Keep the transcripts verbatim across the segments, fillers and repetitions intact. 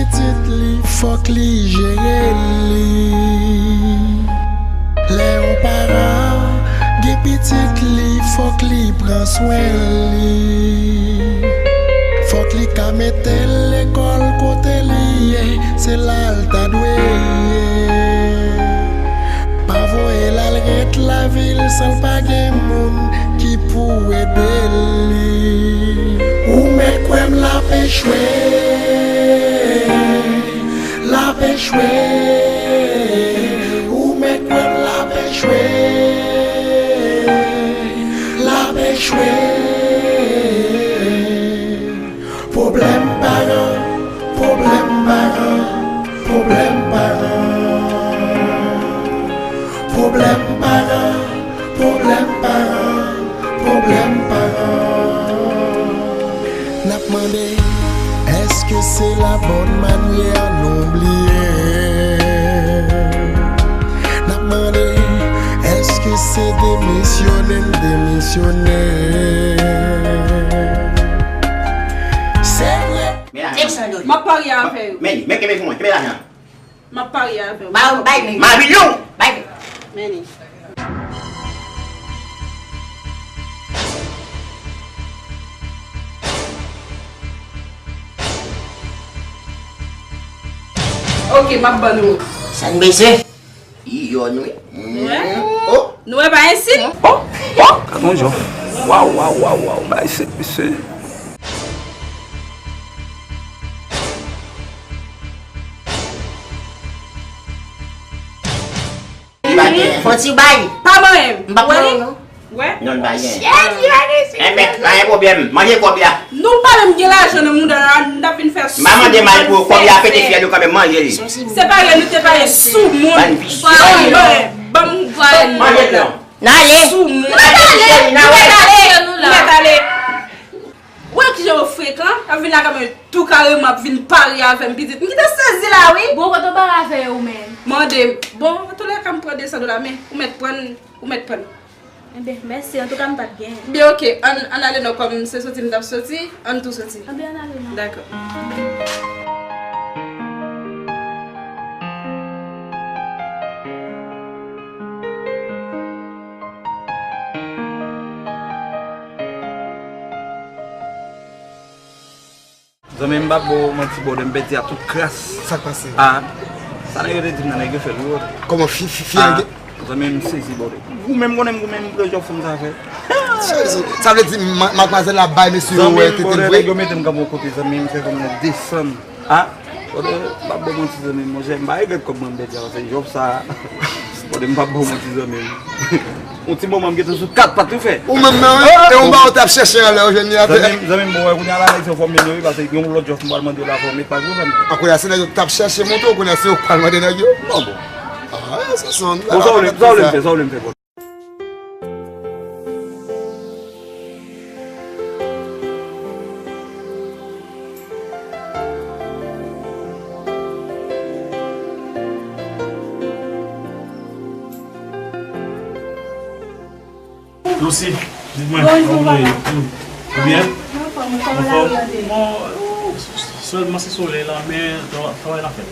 Pitit li, fòk li jere li. Lè yon paran gen pitit li, fòk li pran swen li. Fòk li ka mete l lekòl kote li ye, se la l ta dwe ye. Pa voye l al ret lavil san l pa gen moun ki pou ede li. Ou mèt kwè m l ap echwe, l ap echwe. Ou mèt kwè m l ap echwe, l ap echwe. Pwoblèm paran, pwoblèm paran, pwoblèm paran. Pwoblèm paran, pwoblèm paran, pwoblèm paran. N ap mande, èske se la bòn manyè nou bliye? N ap mande, èske se demisyone n demisyone? Se vre. Men lajan. M ap parye avè yo. Men li, men kenbe pou mwen, kenbe lajan. M ap parye avè w. Ba, bay men. Mabilyon! Bay men. Men li. Ok, m ap ban nou. Sa n bezwen? Iyò nou ye. Wè. Oh. Nou wè pa ensi? Oh, oh. Gad yon jòf. Waw, waw, waw, waw. Bay se, se. Fò ti bay. Pa manyen m. M pa pran non. Wè? Non, pa gen. Shit, li pa gen sou. Enben, pa gen pwoblèm. Manje kòb la. Nou pa menm gen lajan nan mouda la, nou t ap vin fè sou. M pa mande mal pou kòb la pete fyèl yo kanmenm, manje li. Se pa gen nou te pale sou moun. Ban vich. Ban m, ban m. Manje l non. N ale. Sou moun. Nou mèt ale. Nou mèt ale. Nou mèt ale. Ou wè kijan yo frekan? Y ap vin lakay mwen tou kareman, ap vin parye avè m, pitit. M gentan sezi la, wi. Bon, kote w bare avè yo, ou menm? Mande m. Bon, antoulèka, m pran desann dola, men ou mèt pran l, ou mèt pran l. Enben, mèsi. Antouka, m pa t gen. Byen, oke. Ann, ann ale non, kòm se soti m t ap soti, ann tou soti. Enben, ann ale non. Dakò. Zanmi m, m p ap ba w manti, brother, m pèdi a tout kras. Sa k pase? Ah, sa nèg yo te di m nan, nèg yo fè l wi, brother. Kòman fi, fi, fi an gen? Zanmi m, sezi, brother. Ou menm konnen m, ou menm, m pran jòf fanm sa fè. Sezi. Sa vle di ma-, madmwazèl la bay mesye yo wè tete l vre? Nèg yo mete m kanpe yon kote, zanmi m, fè fanm nan desann. Ah, brother, m p ap ba w manti, zanmi m, monchè, m pa regrèt kòb mwen m pèdi a, paske jòf sa, brother, m p ap ba w manti, zanmi m. Yon ti moman m gentan sou kat pat tou fè. Ou menm nan, wi. E yon ba ou t ap chèche an lè ou jwenn li atè. Zanmi m, zanmi m, bon, wè, kounye a la, nèg se fòm yo, wi, paske gen yon lòt jòf m pral mande w la fòm, pa gwo zanmi. An kounye a, se nèg yo t ap chèche monte w, kounye a, se yo k pral mande nèg yo? Non, bon. Ah, se sa, bon, sa w vle, sa w vle m fè, sa w vle m fè, bon. Lucy, di mwen, kòman w ye? Ou byen? Anfòm? Bon, sèlman se solèy la, men travay la fèt.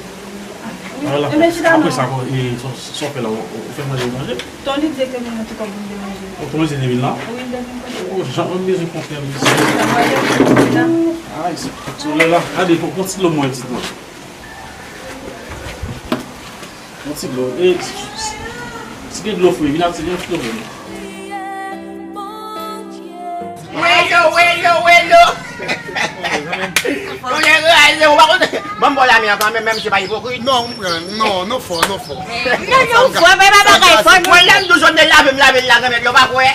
Travay la fèt. Apre sa, sa w fè la, ou fè manje, ou manje? Ton li di ke mwen tou kòm mwen manje. Ou kòmanse de vin la? Wi, de vin kote. Oh, jan mwen bezwen konfèm. Ay, se solèy la. Gade, pran ti dlo mwen, ti dlo. Yon ti dlo. E, si gen dlo fre, vin ak ti dlo fre. Welo, welo, welo. Ou gen raze, ou pa konn. Ban m bò lame an kanmenm, menm si pa ipokrit. Non, m pran. Non, nou fò, nou fò. Non, nou fò, men pa bagay fò, non. Mwen, lè m di w jònn lave m, lave l la, granmèt, yo pa kwè.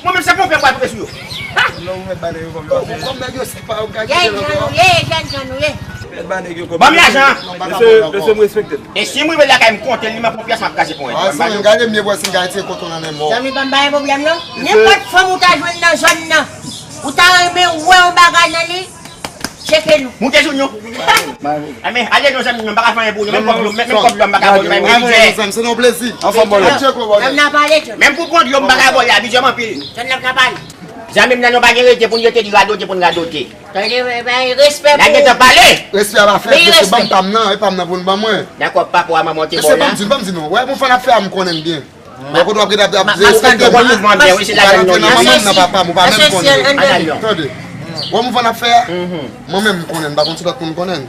Mwen menm, se ponpye m pral pote sou yo. Non, ou mèt ba nèg yo kòb yo ap fè. Kòm nèg yo se pa yo k ka kite lòt yo. Jèn jan nou ye, jèn jan nou ye. Mèt ba nèg yo kòb yo. Ban m lajan an. Mesye, mesye, m respekte l. E si m rive lakay m konte l, li manke yon pyès, m ap kraze ponyèt. Ah, zanmi m, gade m byen pou wè si m ka retire kòton nan men m. Zanmi pa m pa gen pwoblèm non. Nenpòt fanm ou ta jwenn nan zòn nan, ou ta renmen wè yon bagay nan li, tcheke nou. Moute sou nou. Enben, ale non zanmi m, m pa ka fè anyen pou nou. Menm kòb dlo, menm kòb dlo m pa ka ba w, menm rijè. Zanmi, se yon plezi. Anfòm, bòlè. Zanmi nan pale, John. Menm pou pran dlo m pa ka ba w, abitye m anpil. John nan ka pale. Zanmi m nan, nou pa gen rete pou n rete, li radote pou n radote. Tande, bay respè pou. Lage tan pale. Respè a pa fèt, mesye, ban m pa m nan, e pa m nan pou n ban mwen. Dakò, papa a manman te ba w la. Mesye, ban m di, ban m di nou. Wè, mwen fann ap fè a, m konnen l byen. Wè, kote w ap rete ap, ap, ap, ap, ou pa rantre nan manman m nan, papa m, ou pa menm konnen. Tande. Wè, mwen fann ap fè a, mwen menm m konnen, m pa konn si lòt moun konnen.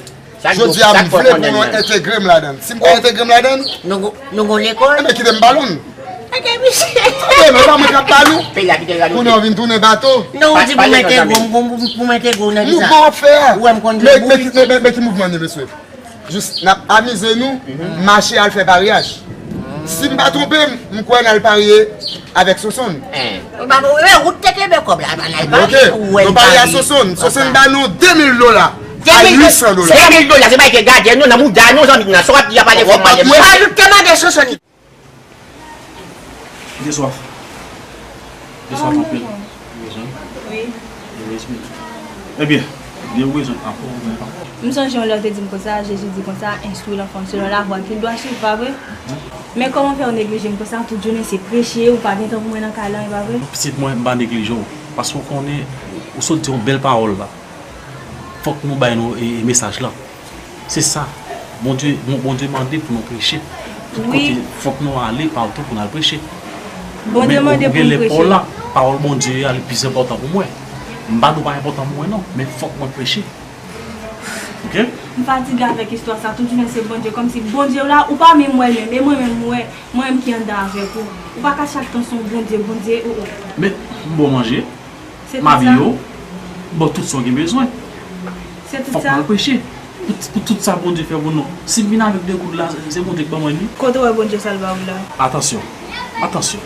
Jodi a, m vle pou nou entegre m ladan l. Si m pa entegre m ladan l, nou gon, nou gon lekòl. Enben, kite m ba nou l. Tande, men pa mwen k ap ba nou. Kounye a w vin tounen bato. Non, ou di pou m entegre w, pou m entegre w nan ki sa? Mouvman w ap fè a. Ou wè m konn jwe bourik. Men, men, men, men ki mouvman li, mesye? Jis n ap amize nou, mache al fè paryaj. Si m pa twonpe m, m kwè n al parye avèk Sonsonn. Ou pa, ou, ou te kenbe kòb la, pa n al parye. Ok, nou parye a Sonsonn. Sonsonn ba nou de mil dola. A uit san dola. De mil dola, se bagay ki gade nou nan mouda nou, zanmi m nan. Sa w ap di a pa de fòm mande. Ou pa joute mande Sonsonn. Gen swaf. Gen swaf anpil. Ou bezwen? Wi. Ou bezwen? Ebyen, gen ou bezwen ankò, ou bezwen ankò. M sonje yon lè w te di m konsa, Jezi di konsa, instruis l'enfant selon la voie qu'il doit suivre, pa vre? Men kòman fè w neglije m konsa, tout jounen se preche, ou pa gen tan pou mwen nan kay lan, e pa vre? Pitit mwen, m pa neglije w, paske w konnen, ou sot di yon bèl pawòl la. Fòk nou bay nou, e, e, mesaj la. Se sa. Bondye, Bon, Bondye mande pou nou preche. Tout kote, fòk nou ale patou pou n al preche. Bondye mande pou nou preche. Men ou gen lè pa w la, pawòl Bondye a li plis enpòtan pou mwen. M pa di w pa enpòtan pou mwen non, men fòk mwen preche. Ok? M fatige avèk istwa sa, tout jounen se Bondye, kòmsi Bondye w la, ou pa menm wè menm, e mwen menm m wè, mwen menm ki anndan avèk ou. Ou pa ka chak tan se yon Bondye, Bondye, o o. Men, m ba w manje. M abiye w, m ba w tout sa w gen bezwen. Fòk mwen al preche. Pou, pou tout sa Bondye fè pou nou. Si m vin avèk de goud la, se Bondye k ban mwen li. Kote w wè Bondye sa l ba w la? Atansyon. Atansyon.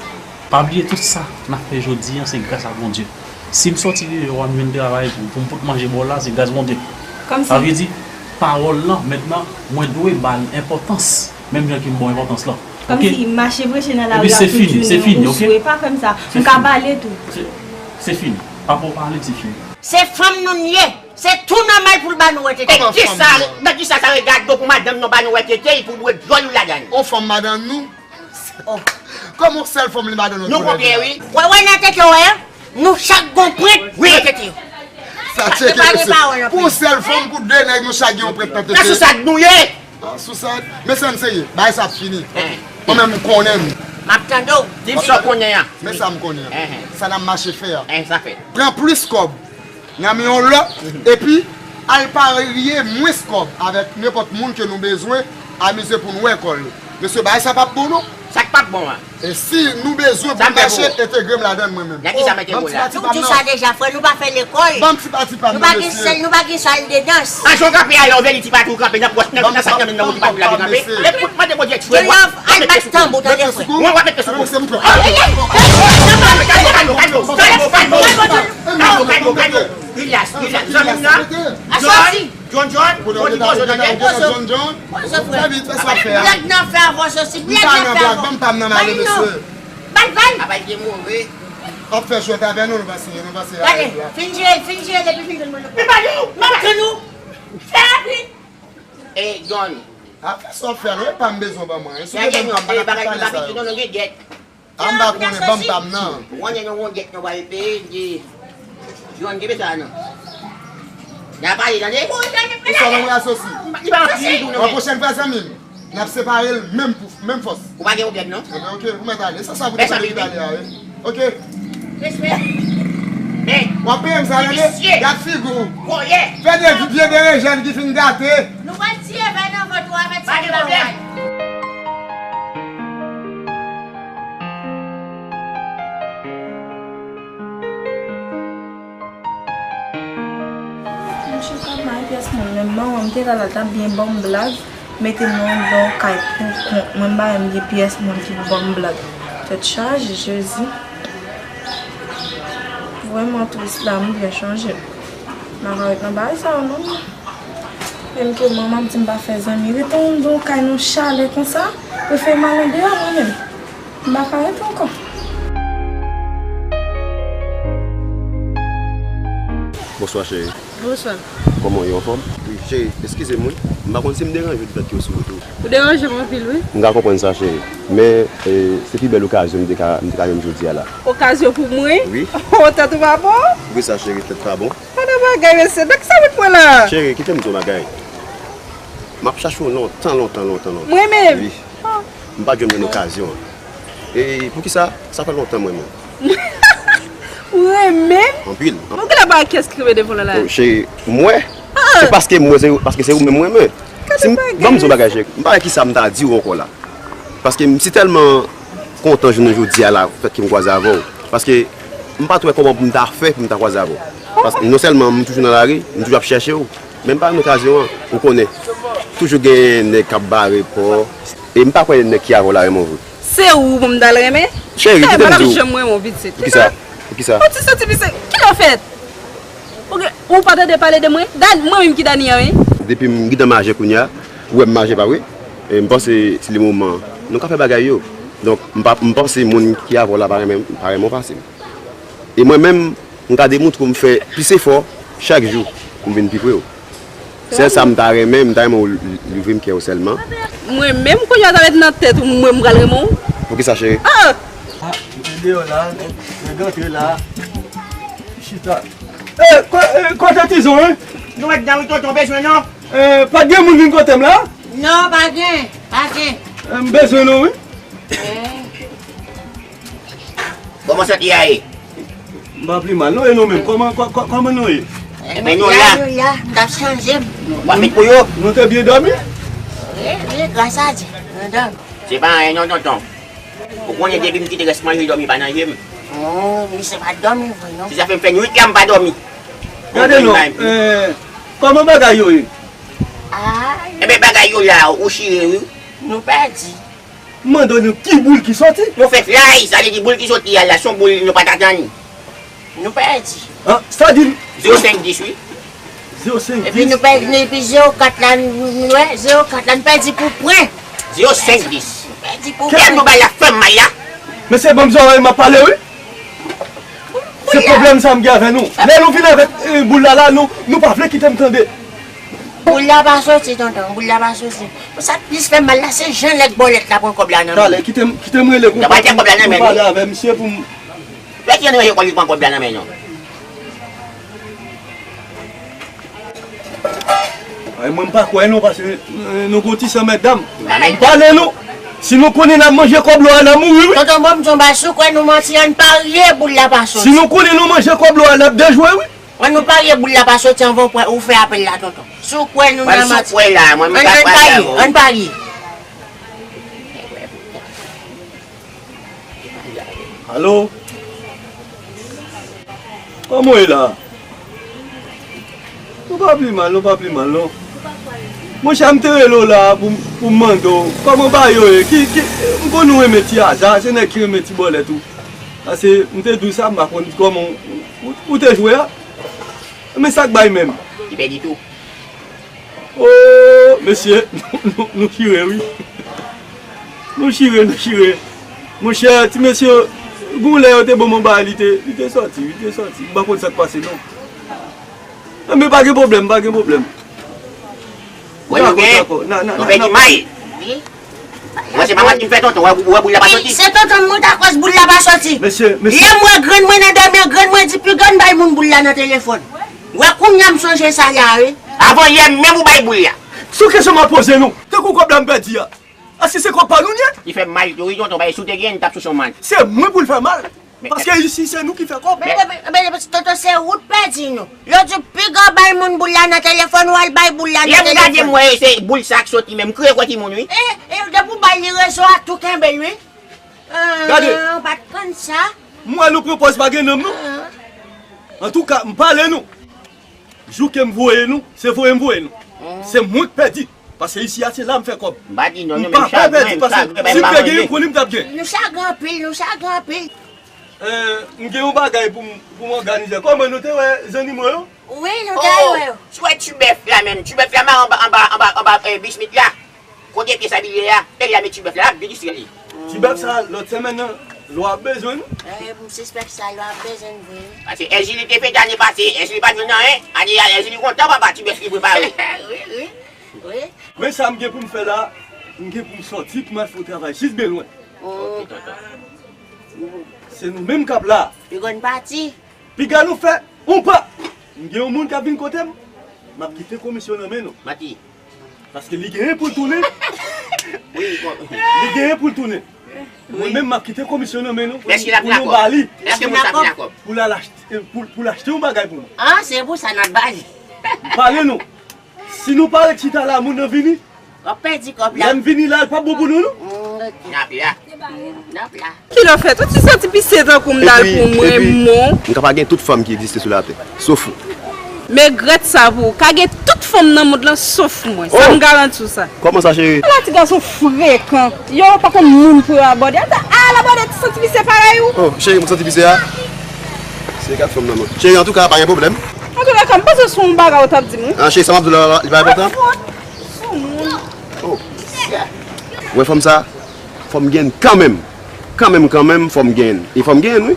Pa bliye tout sa n ap fè jodi a, se gras a Bondye. Si m sòti deyò a, m vin travay pou, pou m pot manje ba w la, se gras Bondye. Sa vle di, pawòl lan, mentnan, mwen dwe ba l enpòtans, menm jan ke m ba w enpòtans lan. Kòmsi mache preche nan lari a tout jounen, ou swe, pa fè m sa. M ka pale tou. Se, se fini. Papa w pale, se fini. Se fanm nou n ye. Se tou nòmal pou l ba nou wè tete. E kisa, nan kisa sa regade w pou madanm nan ba nou wè tete, pou bwè djòl ou ladan l? On fanm madanm nou? Kòman on sèl fanm li madanm nou? Nou konprann, wi. Wè, wè nan tete w, wè. Nou chak gon prent nan tete yo. Sa tcheke, mesye. Pou yon sèl fanm, pou de nèg, nou chak gen yon prent nan tete. Nan sousad nou ye. Ah, sousad. Men sa n serye. Bagay sa ap fini. Mwen menm, m konnen m. M ap tande w. Di m sa w konnen an. Men sa m konnen an. Sa n ap mache fè a. Pran plis kòb nan men yon lòt, epi al parye mwens kòb avèk nenpòt moun ke nou bezwen amize pou n wè kò l. Mesye, bagay sa p ap bon, non. Sa k p ap bon an? E si nou bezwen pou n mache, entegre m ladan l mwen menm. Nan kisa m entegre w la? Nou di sa deja, frè, nou pa fè lekòl. Ban m ti pati pa m nan, mesye. Nou pa gen sèl, nou pa gen sal de dans. An jan w kanpe a la, w vle di ti pati w kanpe nan pwòch, nan, nan sak nan men nan, w di pati w lage kanpe. Epi w mande Bondye eksprè. Al bat tanbou, tande frè. Mwen, w ap mete sou kou. Kalmo, kalmo, kalmo. Kalmo, kalmo, kalmo. Kalmo, kalmo, kalmo. Rilas, rilas. Zanmi m nan. John, John, John, John, John, John, John, John, fè vit, fè sa w ap fè a. Blag nan fè avanse osi, blag nan fè avanse. Ban m pa m nan male, mesye. Bay, bay. Apre l gen move. W ap fè jwèt avè nou, nou pase, nou pase. Gade, fin jere l, fin jere l, epi fin jere l. Men pa nou, men pa nou. Fè rapid. E, John. A fè sa w ap fè a, non, e pa m bezwen ban mwen. E si w bezwen ban m, pa pale sa yo. A, m pa konnen, ban m pa m nan. Ou konnen nou wonn gèt nou pral peye, di, John, kenbe sa non. N a pale, tande? Ou sa nan mwen asosi. Li pa anpil tou non. An pwochèn fwa, zanmi m, n ap separe l menm pou, menm fòs. Ou pa gen pwoblèm non. Enben, ok, ou mèt ale. Se sa pou te pale a, wi. Ok. Respè. W ap peye m sa, tande? Gad figi w. Fè de vye berejèn ki fin gate. Nou pral tiye vè nan vant ou avèk sa ki pa w. Pa gen pwoblèm. Mwen chita bay pyès moun, men manman m te la, l t ap byen ban m blag, mete mwen anndan yon kay pou kont mwen, m pa menm gen pyès moun ki pou ban m blag. Tèt chaje, Jezi. Vrèman tris la, m byen chanje. M pa ka ret nan bagay sa yo non. Menm ke manman m di m pa fè zanmi, rete anndan yon kay nan chalè konsa, prefere m al andeyò mwen menm. M pa ka rete ankò. Bonswa, cheri. Bonswa. Kòman w ye, anfòm? Wi, cheri, eskize m, wi. M pa konn si m deranje w difèt ke w sou wout ou. Ou deranje m anpil, wi. M ka konprann sa, cheri. Men, e, se pi bèl okazyon m te ka, m te ka jwenn jodi a la. Okazyon pou mwen? Wi. Oh, tèt ou pa bon? Poukisa, cheri, tèt pa bon? Pa nan bagay, mesye. Nan kisa w met mwen la? Cheri, kite m di w yon bagay. M ap chache w lontan, lontan, lontan, lontan. Mwen menm? Wi. M pa t janm jwenn okazyon an. E poukisa? Sa fè lontan mwen menm. Ou renmen m? Anpil. Ou genlè pa wè kiyès ki kenbe devan w la? Oh, cheri, mwen? Se paske mwen, se paske se ou menm mwen renmen. Si m, ban m di w yon bagay, cheri. M pa wè kisa m ta di w ankò la. Paske m si tèlman kontan jounen jodi a la, fèt ke m kwaze avè w. Paske m pa t wè kòman pou m ta fè pou m ta kwaze avè w. Paske non sèlman m toujou nan lari, m toujou ap chèche w. Men m pa nan okazyon an, ou konnen. Toujou gen nèg k ap bare pò. E m pa kwè nèg ki avè w la renmen w vre. Se ou pou m t al renmen? Cheri, kite m di w. Janm renmen w pitit. Poukisa? Poukisa? Ou ti santi misye. Kilè w fèt? Ou gen, ou pa tande pale de mwen? Mwen menm ki Dani an, wi. Depi m gentan maje kounye a, ou wè m maje pa vre? E m panse se le moman nou ka fè bagay yo. Donk, m pa, m panse moun ki avè w la pa renmen, pa renmen w pase m. E mwen menm, m ka demontre w m fè plis efò chak jou pou m vin pi pre w. Sèl sa m ta renmen, m ta renmen w li-, livre m kè w sèlman. Mwen menm, kounye a ta ret nan tèt ou, mwen m pral renmen w. Poukisa, cheri? Ah! Ah, mwen deyò la, nèg antre la. Chita. Eh, ko-, eh, kote Tizon, wi? Nou ret dan wi, tonton, bezwen non. Eh, pa t gen moun vin kote m la? Non, pa gen, pa gen. Eh, m bezwen nou, wi. Eh. Kòman sante a ye? M pa pi mal non, e nou menm, kòman, kò-, kò-, kòman nou ye? Ebyen, nou la. Nou la, nou la, m t ap chanje m. W ap met pou yo? Nou te byen dòmi? Wi, wi, gras a Dye, nou dòmi. Se pa anyen non, tonton. Ou konnen depi m kite rès manje dòmi pa nan je m. Oh, misye pa dòmi vre non. Se sa fè m fè nwit la m pa dòmi. Gade non, eh, kòman bagay yo ye? Ah. Ebyen, bagay yo la, ou chire wi. Nou pèdi. M mande w, ki boul ki soti? Nou fè fly, sa vle di boul ki soti a la, se yon boul nou pa t atann. Nou pèdi. Ah, sa di? Zewo senk dis, wi. Zewo senk dis. Epi nou pèdi, epi zewo kat la, nou, nou, nou wè, zewo kat la, nou pèdi pou pwen. Zewo senk dis. Nou pèdi pou pwen. Kèm nou bay la fè m mal la? Mesye, ban m zòrèy, m ap pale, wi. Se pwoblèm sa m gen avè nou. Lè nou vin avèk, eh, boul la la, nou, nou pa vle kite m tande. Boul la pa soti, tonton, boul la pa soti. Sa k plis fè m mal la, se jan nèg bòlèt la pran kòb la nan men. Talè, kite m, kite m rele konpa pou m pale avè misye pou m. Lè ki antre kòb li pran kòb la nan men nou. Ay, mwen m pa kwè non, paske, eh, nou gon ti san mètdam. M pale nou. Si nou konnen n ap manje kòb lò a, n ap mouri, wi. Tonton, bon, m di w bagay, si w kwè nou manti, ann parye boul la pa soti. Si nou konnen nou manje kòb lò a, n ap dejwe, wi. Ann nou parye boul la pa soti anvan w pran, ou fè apèl la, tonton. Si w kwè nou nan manti. Mwen sou kwè la, mwen m ka pale avè w. Ann parye, ann parye. Alo? Kòman w ye la? Nou pa pi mal, nou pa pi mal, non. Monchè, m te rele w la pou, pou m mande w, kòman bagay yo ye? Ki, ki, m konn ou renmen ti aza, se nèg ki renmen ti bòlèt ou. Paske m te di w sa, m pa konn kòman w, ou, ou te jwe a. Men sa k bay menm? Li pèdi tou. Oh, mesye, nou, nou, nou chire, wi. Nou chire, nou chire. Monchè, ti mesye, gon lè yo te ban m yon bagay, li te, li te sòti, li te sòti. M pa konn sa k pase, non. Enben, pa gen pwoblèm, pa gen pwoblèm. Wè, nou gen, nou pèdi mal. Wi. Mwen, se pa mwen ki m fè tonton, wè, wè boul la pa soti. Wi, se tonton m, mwen ta kòz boul la pa soti. Mesye, mesye. Lè m wè grann mwen nan dòmi an, grann mwen di, "Piga, ann bay moun boul la nan telefòn." Wè, kounye a m sonje sa la, wi. Avan yè menm ou bay boul la. Se yon kesyon m ap poze nou. Tankou kòb la m pèdi a. Èske se kòb pa nou l ye? Li fè m mal tou, wi, tonton, bay si w te gen, n t ap sou son mal. Se mwen pou l fè mal. Paske isi se nou ki fè kòb. Men, men, men, men, tonton, se ou t pèdi nou. Yo di w piga bay moun boul la nan telefòn, ou al bay boul la nan telefòn. Lè m gade m wè se boul sa k soti menm, m kriye kwè timoun, wi. E, e, depi w bay li rezon a, tou kenbe l, wi. Gade. Ah, ou pa t konn sa. M wè nou pran pòz pa gen nanm, non. Ah. Antouka, m pale nou. Jou ke m voye nou, se voye m voye nou. Se mwen k pèdi. Paske isi a, se la m fè kòb. M pa di non, non, men m chagren, m chagren, men m pa manje. Si m te gen yon kouli, m t ap gen. Nou chagren anpil, nou chagren anpil. Eh, m gen yon bagay pou m, pou m òganize. Kòman nou te wè zannimo yo? Wi, nou te wè yo. Oh, si w wè ti bèf la menm, ti bèf la mare anba, anba, anba, anba, eh, bismit la. Kote pye sabliye a? Pye a met ti bèf la, ap vin isi li. Ti bèf sa, lòt semèn nan, lwa ap bezwen nou. Eh, m sispèk sa, lwa ap bezwen nou vre. Paske Èjili te fete ane pase, Èjili pa t jwenn anyen. Ane a, Èjili kontan, papa, ti bèf li prepare. Wi, wi. Wi. Men sa m gen pou m fè la, m gen pou m sòti pou m al fè yon travay jis byen lwen. Mm. Se nou menm k ap la. Pi grann pati. Piga nou fè yon pa. M gen yon moun k ap vin kote m. M ap kite komisyon nan men nou. Mati. Paske li genyen pou l tounen. Wi, bon. Li genyen pou l tounen. Mwen menm, m ap kite komisyon nan men nou. Èske l ap pou nou ba li. Èske moun sa ap gen akò? Pou l al achte, pou, pou l achte yon bagay pou nou. Ah, se pou sa n ap ba li. M pale nou. Si nou pa ret chita la, moun nan vini. W ap pèdi kòb la. Lè m vini la, l p ap bon pou nou, non? Mm, ok. N ap la. Mm, n ap la. Kilè w fèt? Ou ti santi pise tankou m dal pou mwen, mon. M ka pa gen tout fanm ki egziste sou latè, sof ou. Megrèt sa pou ou. Ka gen tout fanm nan mond lan, sof mwen. Sa m garanti w sa. Kòman sa, cheri? Ala ti gason frekan. Yo pa konn moun pou yo abòde. Ata, al abòde ti santi pise parèy ou. Oh, cheri, m santi pise a. Se kat fanm nan mwen. Cheri, antouka, pa gen pwoblèm. Antouka, m panse se yon bagay ou t ap di m, wi. Ah, cheri, sa m ap di w la, li pa enpòtan? Sou moun. Oh. Ou wè fanm sa? Fò m genyen kanmenm. Kanmenm, kanmenm, fò m genyen. E fò m genyen, wi.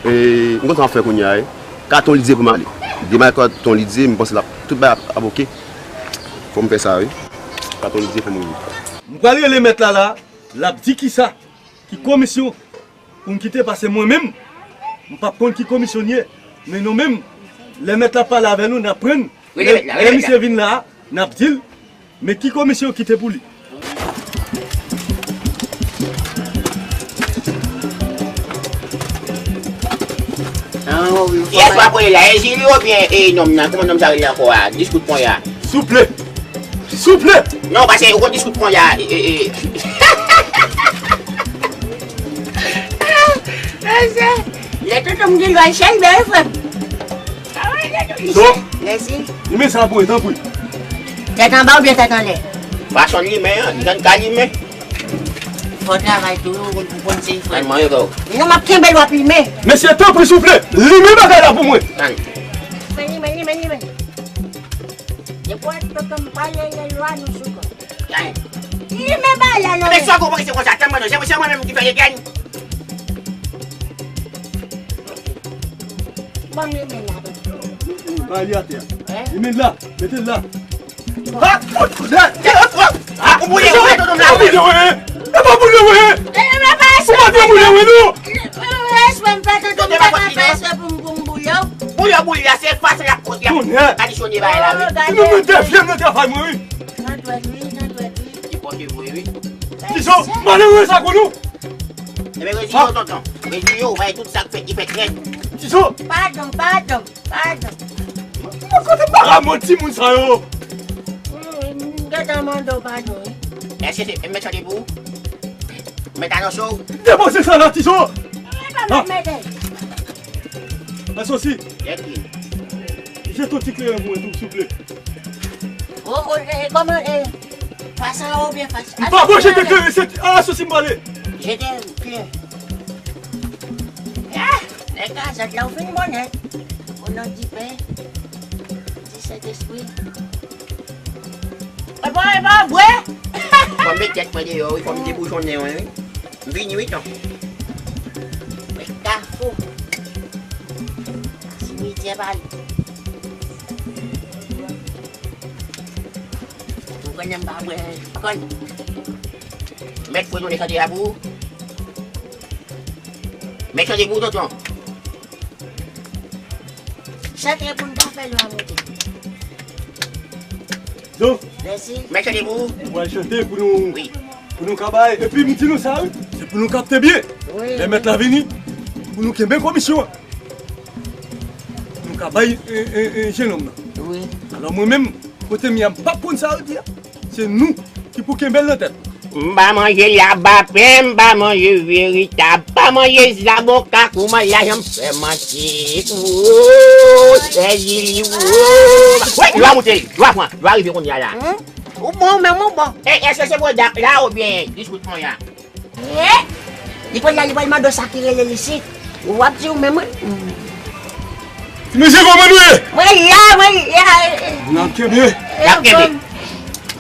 E m konn sa m ap fè kounye a, wi. Ka Ton Lidye pou m ale. Demen ka Ton Lidye, m panse l ap, tout bagay ap, ap oke. Fò m fè sa, wi. Ka Ton Lidye pou m rive. M pral rele mèt la la, l ap di kisa, ki komisyon pou m kite, paske mwen menm, m p ap konn ki komisyon l ye. Men nou menm, lè mèt la pale avè nou, n ap pran. Lè, lè misye vin la, n ap di l, men ki komisyon kite pou li. Kiyès w ap rele la? E Jili oubyen e nonm nan? Kòman nonm sa rele ankò a? Dis kout ponya. Souple! Souple! Non, paske ou konn dis kout ponya. E, e, e. Mesye, lè tonton m gen dwa chèlbè, wi, frè m. Don, mèsi. Limen sa pou mwen, tanpri. Tèt anba oubyen tèt anlè? Fason limen an, li konn ka limen. Fò travay tou, wi, ou konn, ou konn se frè. Ann manje, bro. Non, m ap kenbe l, w ap limen. Mesye, tanpri, souple, limen bagay la pou mwen. Ann. Limen, limen, limen, limen. Depi w wè tonton m pale, gen lwa nou sou kò. Li men bagay la non. Men sa gwo se konsa, tann mwen non, se, se mwen menm ki fè li gany. Ban m li men la. Bay li atè a. Li men la, mete l la. Ha! Ou boule, ou boule, tonton m la. Ou boule, wi. E pa boule, wi. Ou pa te boule, wi, non. Respè m fè tonton m, fè respè pou m, pou m boule w. Boule, boule, la, se fason y ap, y ap adisyone bagay la, wi. Mwen, mwen devye nan travay mwen, wi. Nan dwèt, wi, nan dwèt, wi. Li pote vre, wi. Tizo, malere sa konn ou. Enben, reziye w, tonton. Reziye w, bay tout sa k fèt, ki fèt nèt. Tizo. Padon, padon, padon. Mwen kote m pa ka mòd timoun sa yo. M gentan mande w padon, wi. Èske se, m mèt chante pou ou? M mèt anonse w? Depoze sa la, Tizo. E pa mèt mete. Mèt sosi. Jete yon ti kleren pou mwen tou, souple. O, o, e, kòman, e, fas anlè oubyen fas... M pa bon jete kleren, se asosi m pale. Jete kleren. Ah, nèg kazèk la, ou fin bon nèt. O non di Pè, di Sentespri. E bon, e bon, bwè. Fò m met tèt mwen deyò, wi, fò m deboujonnen, wi. M vini, wi, tan. Mwen kafou. Simityè pa li. Ou konnen m pa bwè kòn. Mèt fwe tounen chante a pou ou. Mèt chante pou ou, tonton. Chante pou n pa fè lwa monte. Don, mèt chante pou ou. Mwen chante pou nou, wi, pou nou ka bay. Epi m di nou sa, wi. Se pou nou kapte byen. Wi. Lè mèt la vini, pou nou kenbe komisyon an. Nou ka bay, e, e, e, jennonm nan. Wi. Alò mwen menm, kote m ye a, m p ap konn sa yo di a. Se nou ki pou kenbe l nan tèt. M pa manje laba pen, m pa manje veritab, pa manje zaboka, kouman lajan m fè manti. Woo, sèzi li, woo. Wi, lwa moute, lwa pran, lwa rive kounye a la. Hmm? Ou bon, men ou bon. E, èske se Bodak la oubyen dis kout ponya? Eh? Li pral la, li pral mande w sa ki rele l isit. W ap di w menm, wi. Ti mesye, kòman nou ye? Mwen la, mwen la. N ap kenbe. N ap kenbe.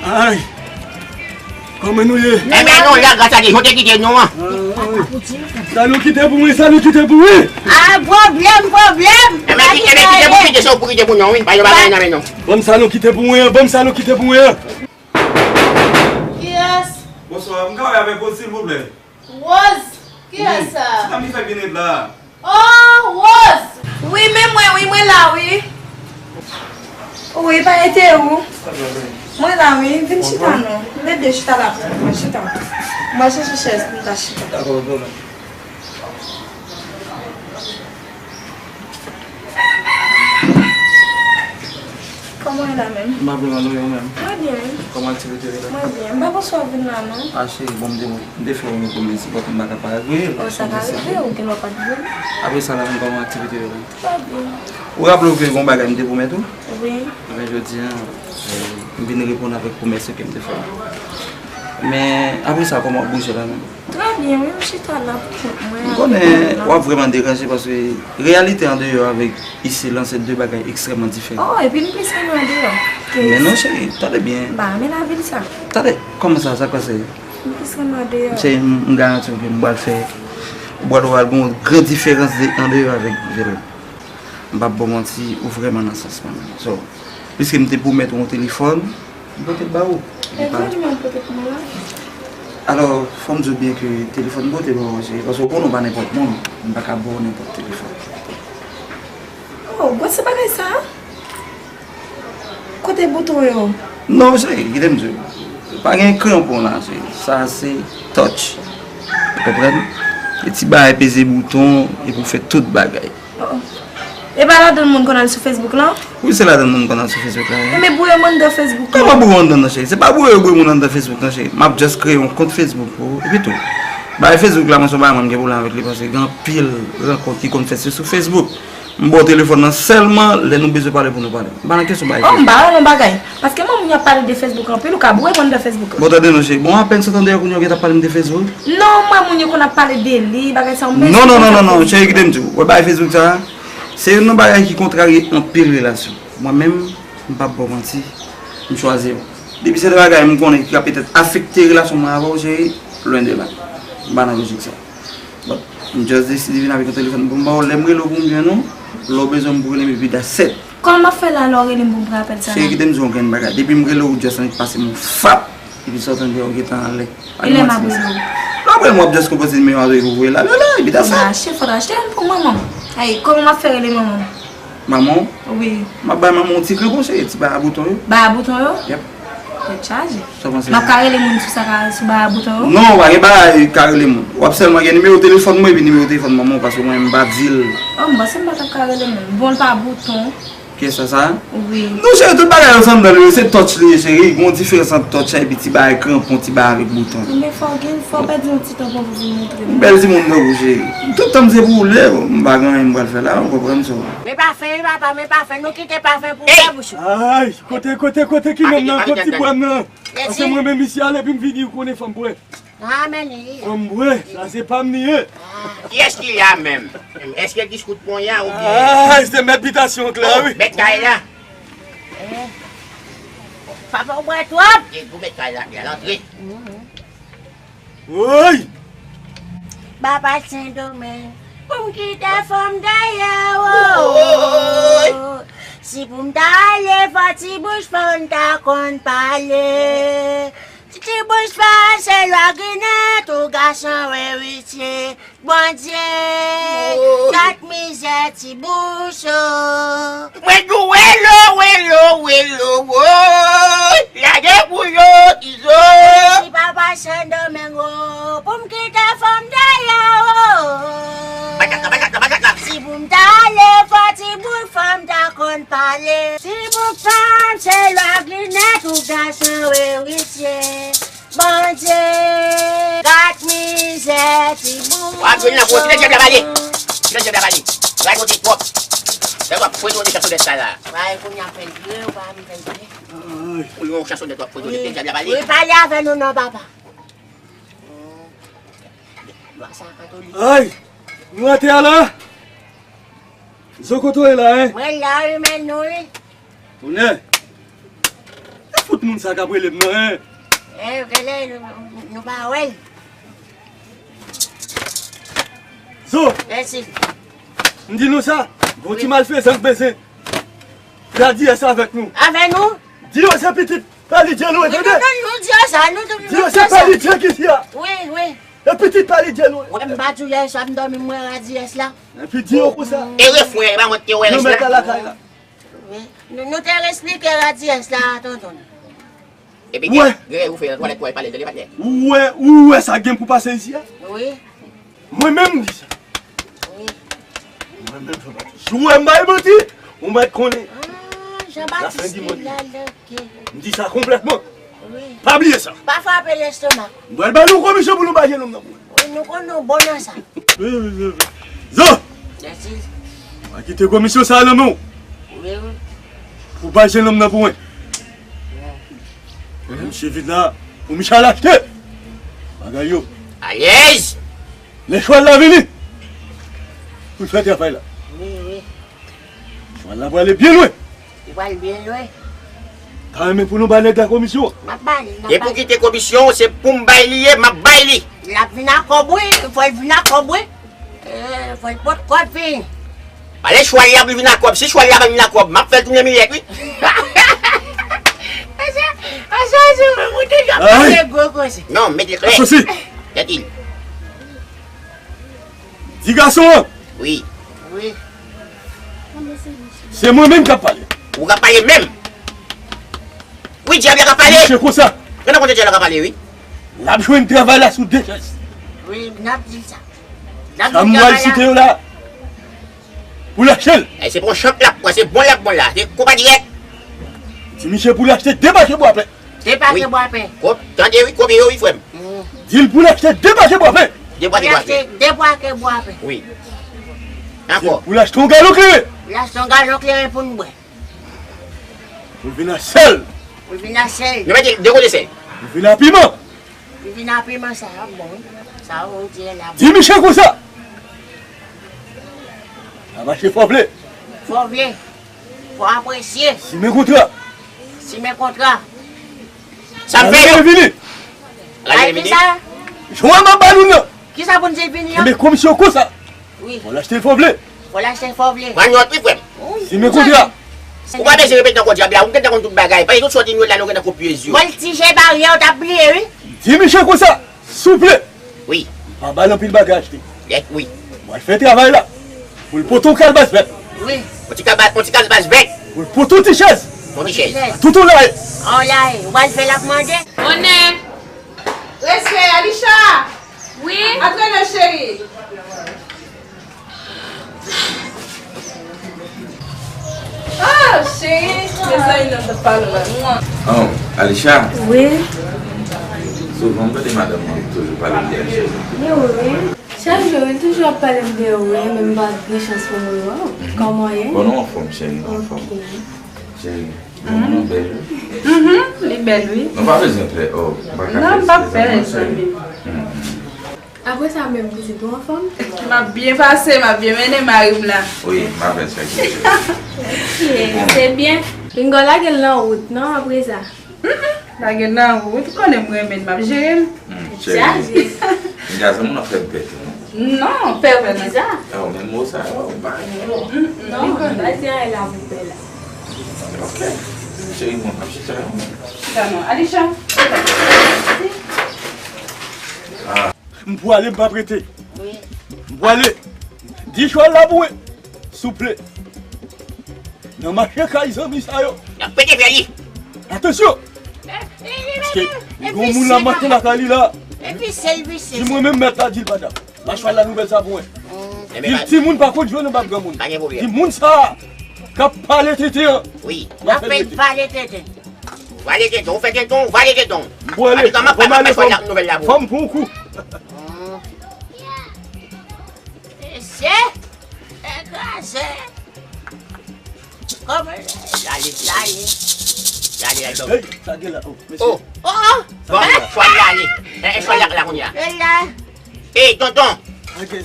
Ay. Kòman nou ye? Enben, nou la, gras a Dye, jan w te kite nou an. Sa nou kite pou mwen, sa nou kite pou mwen. Ah, pwoblèm, pwoblèm. Enben, ki, enben, kite pou, kite sa w pou kite pou nou, wi. Pa gen bagay nan men nou. Ban m sa nou kite pou mwen an, ban m sa nou kite pou mwen an. Bonswa, m ka pale avèk ou, silvouplè? Rose, kiyès sa? Wi, se dam ki fè vin ret la. Oh, Rose! Wi, men mwen, wi, mwen la, wi. Wi, pa ete ou. Mwen la, wi, vin chita non. Lè de chita la pou mwen, chita. Mwen chèche chèz pou m ta chita. Dakò, pa pwoblèm. Kòman w ye la menm? M pa byen mal, ou menm? Mwen byen. Kòman aktivite yo ye la? Mwen byen. M pa panse w ap vin la non. A cheri, bon, m te, m te fè yon pwomès, m pa ka pa rive. Oh, sa ka rive, ou gen dwa pa t vin. Apre sa la menm, kòman aktivite yo ye la? Trè byen. Ou raple w ke gen yon bagay m te pwomèt ou? Wi. Ebyen, jodi a, eh, m vin reponn avèk pwomès yo ke m te fè w. Men, apre sa, kòman w ap bouje la menm? Trè byen, wi, m chita la pou kont mwen. M konnen w ap vrèman deranje paske reyalite andeyò avèk isi lan se de bagay ekstrèmman diferan. Oh, epi m plis renmen andeyò ke isi. Men non, cheri, tande byen. M pa renmen lavil sa. Tande, kòman sa, sa k pase? M plis renmen andeyò. Cheri, m, m garanti w ke m pral fè, ou pral wè gen yon gran diferans de andeyò avèk vil. M p ap ba w manti, ou vrèman nan sans mwen menm. So, piske m te pwomèt ou yon telefòn, m pote l ba ou. E ki nimewo w pote pou mwen la? Alò, fò m di w byen ke telefòn m pote ba ou, cheri, paske ou konnen w pa nenpòt moun, m pa ka ba w nenpòt telefòn. Oh, gwo se bagay sa? Kote bouton yo? Non, cheri, kite m di w. Pa gen kranpon la, cheri. Sa se touch. Ou konprann? E ti bagay peze bouton, epi w fè tout bagay. Oh. E pa ladan moun konn al sou Facebook lan? Wi, se ladan moun konn al sou Facebook lan, wi. E men bouye m anndan Facebook lan. Kòman bouye w anndan nan, cheri? Se pa bouye yo bouye moun anndan Facebook lan, cheri. M ap just kreye yon kont Facebook pou ou. Epi tou, bagay Facebook la, mwen se yon bagay mwen m gen pwoblèm avèk li, paske gen anpil rankont ki konn fèt se sou Facebook. M ba w telefòn nan sèlman lè nou bezwen pale pou nou pale. M pa nan kesyon bagay Facebook. Oh, m pa wè yon bagay. Paske moun yo ap pale de Facebook anpil, ou ka bouye m anndan Facebook lan. Bon, tande non, cheri. Bon, apèn sa tande yo kounye a w gentan ap pale m de Facebook. Non, mwen moun yo konn ap pale de li, bagay sa yo, men non, non, non, non, non, cheri, kite m di w. Wè bagay Facebook sa, se youn nan bagay ki kontrarye anpil relasyon. Mwen menm, m p ap ba w manti, m chwazi w. Depi se de bagay m konnen ki ka petèt afekte relasyon mwen avè w, cheri, lwen de la. M pa nan lojik sa. But, m just deside vin avèk yon telefòn pou m ba w. Lè m rele w pou m jwenn ou, lè w bezwen m pou rele m epi that's it. Kòman m ap fè la lè w rele m pou m pran apèl sa la? Cheri, kite m di w yon grenn bagay. Depi m rele w, just annik pase m yon fap. Epi sa w tande a, w gentan anlè. Pa gen manti nan sa. E lè m ap rele w? Lè w ap rele m, w ap just konpoze nimewo a epi w voye l ale la, epi that's it. Fò w achte, fò w achte youn pou manman m. Ay, kòman m ap fè rele manman m? Manman w? Wi. M ap bay manman w yon ti kranpon, cheri, ti bagay a bouton yo. Bagay a bouton yo? Yep. Tèt chaje. Sa w panse? M ap ka rele moun sou sa ka, sou bagay a bouton yo? Non, w pa gen bagay ka rele moun. W ap sèlman gen nimewo telefòn mwen epi nimewo telefòn manman w, paske mwen menm m pa di l. Oh, m panse m pa t ap ka rele moun. Bon, l pa bouton. Pyès sa, sa? Wi. Non, cheri, tout bagay yo se anndan li, se touch li ye, cheri. Gen yon diferans ant touch la epi ti bagay kranpon, ti bagay avèk bouton. Men fò w gen, fò w pèdi yon ti tan pou w vin montre m. Bèl timoun tankou w, cheri. Tout tan m se pou ou, lè m pa gen anyen m pral fè la, ou konprann sa. Men pafen wi papa, men pafen, nou kite pafen pou fè bouch ou. Ay, kote, kote, kote ki nonm nan, kote ti bwè m nan? Paske mwen menm isi ale epi m vini, ou konnen fò m bwè. Fò m bwè, sa se pa m li ye. Kiyès ki la menm? Èske Diskout Ponya oubyen? Ay, se mèt bitasyon an k la wi. Mèt kay la. Papa, ou bwè twòp. Gen gwo mèt kay la, ki al antre. Woy! Papa Sendomeng, pou m kite fanm dèyè, woy! Si pou m ta ale fò ti bouch fanm ta konn pale. Ti bouch fanm se lwa ginen, tou gason eritye. Bondye, gad mizè ti bouch ou. Mwen di w welo, welo, welo, woy. Lage pou yo, Izo. Si papa Sendomeng o, pou m kite fanm dèyè o. Bagay la, bagay la, bagay la. Si pou m ta ale fò ti bouch fanm ta konn pale. Ti bouch fanm se lwa ginen, tou gason eritye. Bondye, gad mizè ti bouch. W ap jwenn nan gwo, kite dyab la pale. Kite dyab la pale. Radote twòp. Fè twòp, fouye yon chanson dèt sa la. Bay kounye a fè l vre, ou pa vle fè l vre. Fouye yon chanson dèt twòp, fouye yon dyab la pale. Wi, pale avè nou non, papa. Lwa sa katolik. Ay! Nou atè a la? Zo kote w ye la, en? Mwen la wi, men nou wi. Tonnè! E fout moun sa k ap rele m nan, en? E, rele, nou, nou pa wè l. Zo! Mèsi. M di nou sa, gon ti malfezan k bezwen fè dyès avèk nou. Avè nou? Di yo se pitit Palidye nou, tande? Non, non, nou di yo sa, nou, nou, Di yo se Palidye ki fi a. Wi, wi. E pitit Palidye nou. Wè, m pa di w yè swa m dòmi, m wè radiyès la. Epi di yo konsa. E refren, e pa mwen ki te wè rès la. Mèt la lakay la. Wi. Nou, nou te resplike radiyès la, tonton. Epi gen, gen ou fè nan twalèt pou al pale, tande, patnè. Ou wè, ou wè sa gen pou pase isi a? Wi. Mwen menm m di sa. Wi. Mwen menm Jean Baptiste. Si w wè m bay manti, ou mèt konnen. Ah, Jean Baptiste ki la lòke. M di sa konplètman. Wi. Pa bliye sa. Pa frape lestomak. M pral ba nou komisyon pou nou ba jennonm nan pou mwen. Wi, nou konn nou bon nan sa. Zo! Dèsi. Mwen kite komisyon sa a nan men w. Wi, wi. Pou ba jennonm nan pou mwen. Wi. Misye vin la, pou misye al achte bagay yo. Alèz! Lè chwal la vini, pou l fè travay la. Wi, wi. Chwal la prale byen lwen. Li pral byen lwen. Ta renmen pou nou ba nèg la komisyon? M ap ba li, m ap E pou ba li. Kite komisyon, se pou m bay li ye, m ap bay li. L ap vin ak kòb, wi. Fò l vin ak kòb, wi. Eh, fò l pot kòb vini. Pale chwal li ap vin ak kòb. Si chwal li ap vin ak kòb, m ap fè l tounen milèt, wi. Asa, asa, se mwen, mwen te ap pale gwo koze. Non, mete klè. Asosi. Tèt il. Di gason an. Wi. Wi. Se mwen menm k ap pale. Ou k ap pale menm. Wi, dyab la k ap pale. Se konsa. Gade kote dyab la k ap pale, wi. L ap jwenn travay la sou de chèz. Wi, n ap di l sa. N ap di travay la. Sa m pral site yo la. Pou l achte l. E se pa yon chòt l ap pran, se bon l ap bon la. Se konpa dirèk. Di misye pou l achte de pake bwa pen. De pake bwa pen. Wi. Tande wi, kopye yo wi, frè m. Mm. Di l pou l achte de pake bwa pen. De pake bwa pen. Pou l achte de pake bwa pen. Wi. Ankò. Pou l achte yon galon kleren. Pou l achte yon galon kleren pou n bwè. Pou l vin ak sèl. Pou l vin ak sèl. Nou mete de kote sèl. Pou l vin ak piman. Li vin ak piman sa, ap bon, wi. Sa ou di la. Di misye konsa. N ap achte fò vle. Fò vle. Fò apresye. Simen kontra. Simen kontra. Sa m fè yo. Vini. Ay, ki sa? Jwè m ap ba nou nan. Ki sa pou n di l vini an? Men komisyon konsa. Wi. Fò l achte fò vle. Fò l achte fò vle. Pran nòt wi, frè m. Wi. Simen kontra. Ou pa bezwen repete ankò dyab la, ou gentan konn tout bagay. Paske tout sa w di nou la, nou gentan kopye yo. Vòltije baryè, w t ap bliye, wi. Di misye konsa, souple. Wi. Pa ba l anpil bagay achte. Yèk, wi. Mwen fè travay la. Pou l pote yon kalbas vèt. Wi. Yon ti kalbas, yon ti kalbas vèt. Pou l pote yon ti chèz. Yon ti chèz. Tout yon laye. Yon laye. Ou pa l fè l ap mande. Onè. Respè, Alisha. Wi. Antre non, cheri. Ah, cheri, mezanmi, nan t ap pale la. Oh, Alisha. Wi. Souvan, m tande madanm mwen toujou pale m de Alisha. Wi, wi. Chak jou, li toujou ap pale m de ou, wi, men m pa gen chans pou m wè w. Kòman w ye? Bon, nou anfòm, cheri, nou anfòm. Ok. Cheri, bon, nou bèl, wi. Mhm, li bèl, wi. Nou pa bezwen pè, oh, m pa ka fè eksprè, non, cheri. Apre sa menm, pitit ou anfòm? M ap byen pase, m ap byen mennen mari m la. Wi, m avè l chak jou. Ok, se byen. Pinga w lage l nan wout, non, apre sa? Mm, mm, lage l nan wout, ou konnen m renmen l, m ap jere l. Mm, cheri. Pinga zanmi w nan fè m pè tou, non? Non, pè wè non. Poukisa? Ah, menm mo sa, oh, ba. Mm, mm, non, m pa di anyen la pou pè la. Ok. Cheri, bon, m ap chita, non. Chita non. Alisha. Ah. M pwale, m p ap rete. Wi. M pwale. Di chwal la pou mwen. Souple. Nan mache kay zanmi sa yo. Y ap pete fè li. Atansyon. Paske gon moun la mache lakay li la. Epi sèl visye. Di mwen menm mèt la di l pa dap. Ba chwal la nouvèl sa pou mwen. Di l timoun pa konn jwe nan bab granmoun. Pa gen pwoblèm. Di moun sa k ap pale tenten an. Wi. N ap fè l pale tenten. Vale tenten, ou fè tenten, ou vale tenten. M pwale. Antouka, m ap bay chwal la nouvèl la pou ou. Fò m pran yon kou. Mesye, e kraze. Kòman? Lale, lale. Lale, lale. Hey, sa gen la, oh, mesye. Oh, oh, oh. Bon, chwal la ale. E, e, chwal la, la kounye a. E la. E, tonton.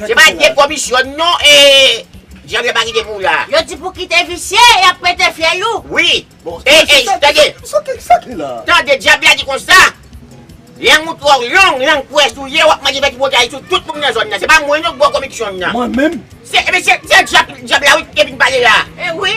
Se pa de komisyon, non, e, dyab la pa kite pou ou la. Yo di pou kite visye, y ap pete fyèl ou. Wi. Bon, e, e, tande. Sa ki, sa ki la? Tande, dyab la di konsa. Lang ou twò long, lang pwès ou ye, w ap manje fè tripotay sou tout moun nan zòn nan. Se pa mwen non k ba w komisyon nan. Mwen menm? Se, ebyen, se, se dyab, dyab la wi ki te vin pale la. E wi.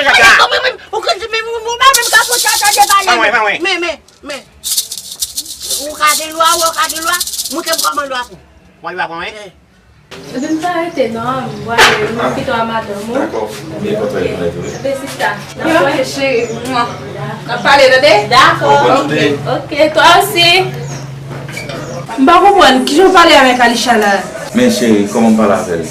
nan chak la. Ou ka di, men, men, men, men, men, men, men, men, men, men, men, ou ka gen lwa, ou ka gen lwa, mwen ke m kòman lwa pou. Mwen lwa pou mwen? Eh. Epi m pa rete non, m prale, m ap kite w a madanm ou. Dakò. Byen kontan jwenn ou. Epi sista, n ap wè. Ok, cheri. Mwa. N ap pale, tande? Dakò. Bon, bonne journée. Ok, toi aussi. M pa konprann, kijan w pale avèk Alisha la? Men cheri, kòman m pale avè l?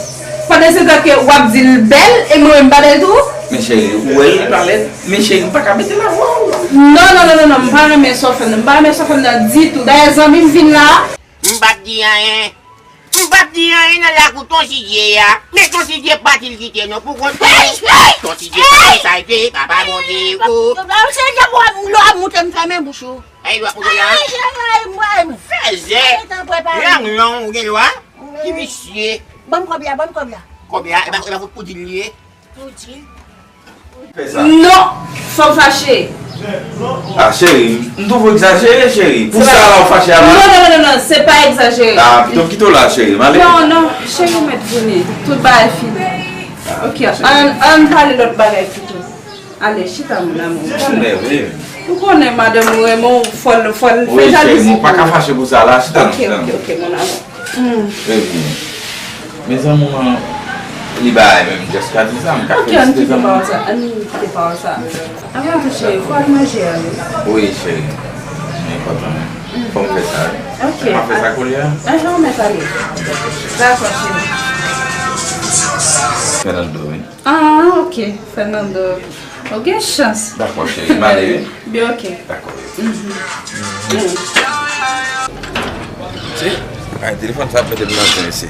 Pandan se tan ke w ap di l bèl, e mwen menm m pa bèl tou? Men cheri, ou wè l pa lèd? Men cheri, m pa ka mete lavwa w. Non, non, non, non, non, m pa renmen sa w fè m nan. M pa renmen sa w fè m nan ditou. Dayè, zanmi m vin la. M p ap di anyen. M p ap di anyen nan lakou Ton Sidye a. Men Ton Sidye pati l kite nou pou kont li. Ton Sidye pati sa l te, papa Bondye, o. Lò ap moute m fèmen bouch ou. Ay, lwa pou la. Fèzè. Lang long, ou gen lwa? Ki visye. Ban m kòb la, ban m kòb la. Kòb la, e pa, e pa pou, pou di l ye. Pou di l. Fè sa. Non, fò m fache. Ah, cheri, m twouve w egzajere, cheri. Pou sa la, ou fache a la? Non, non, non, non, non, se pa egzajere. Ah, pito m kite w la, cheri, m ale. Non, non, cheri, ou mèt vini. Tout bagay fini. Ah, ok, cheri. Ann, ann pale lòt bagay pito. Ale, chita, mon amour. Ou konnen, ou konnen madanm ou renmen w, fò l, fò l fè jalouzi pou ou. Wi, cheri, m pa ka fache pou sa la, chita non, chita non. Ok, ok, ok, mon amour. Hmm. Ebyen, mezanmi, li bagay menm, Jessica di sa, m ka felisite zanmi. Ok, ann kite pawòl sa, ann kite pawòl sa. Avan tou, cheri, fò al manje a, wi. Wi, cheri. M enpòtan. Fò m fè sa, wi. Ok. M ap fè sa kounye a. Ahan, ou mèt ale. Dakò, cheri. Fernando, wi. Ah, ok, Fernando. Ou gen chans. Dakò, cheri, m ale, wi. Byen, ok. Dakò. Mhm. Si? Ay, telefòn sa ap mete m nan zen, mesye.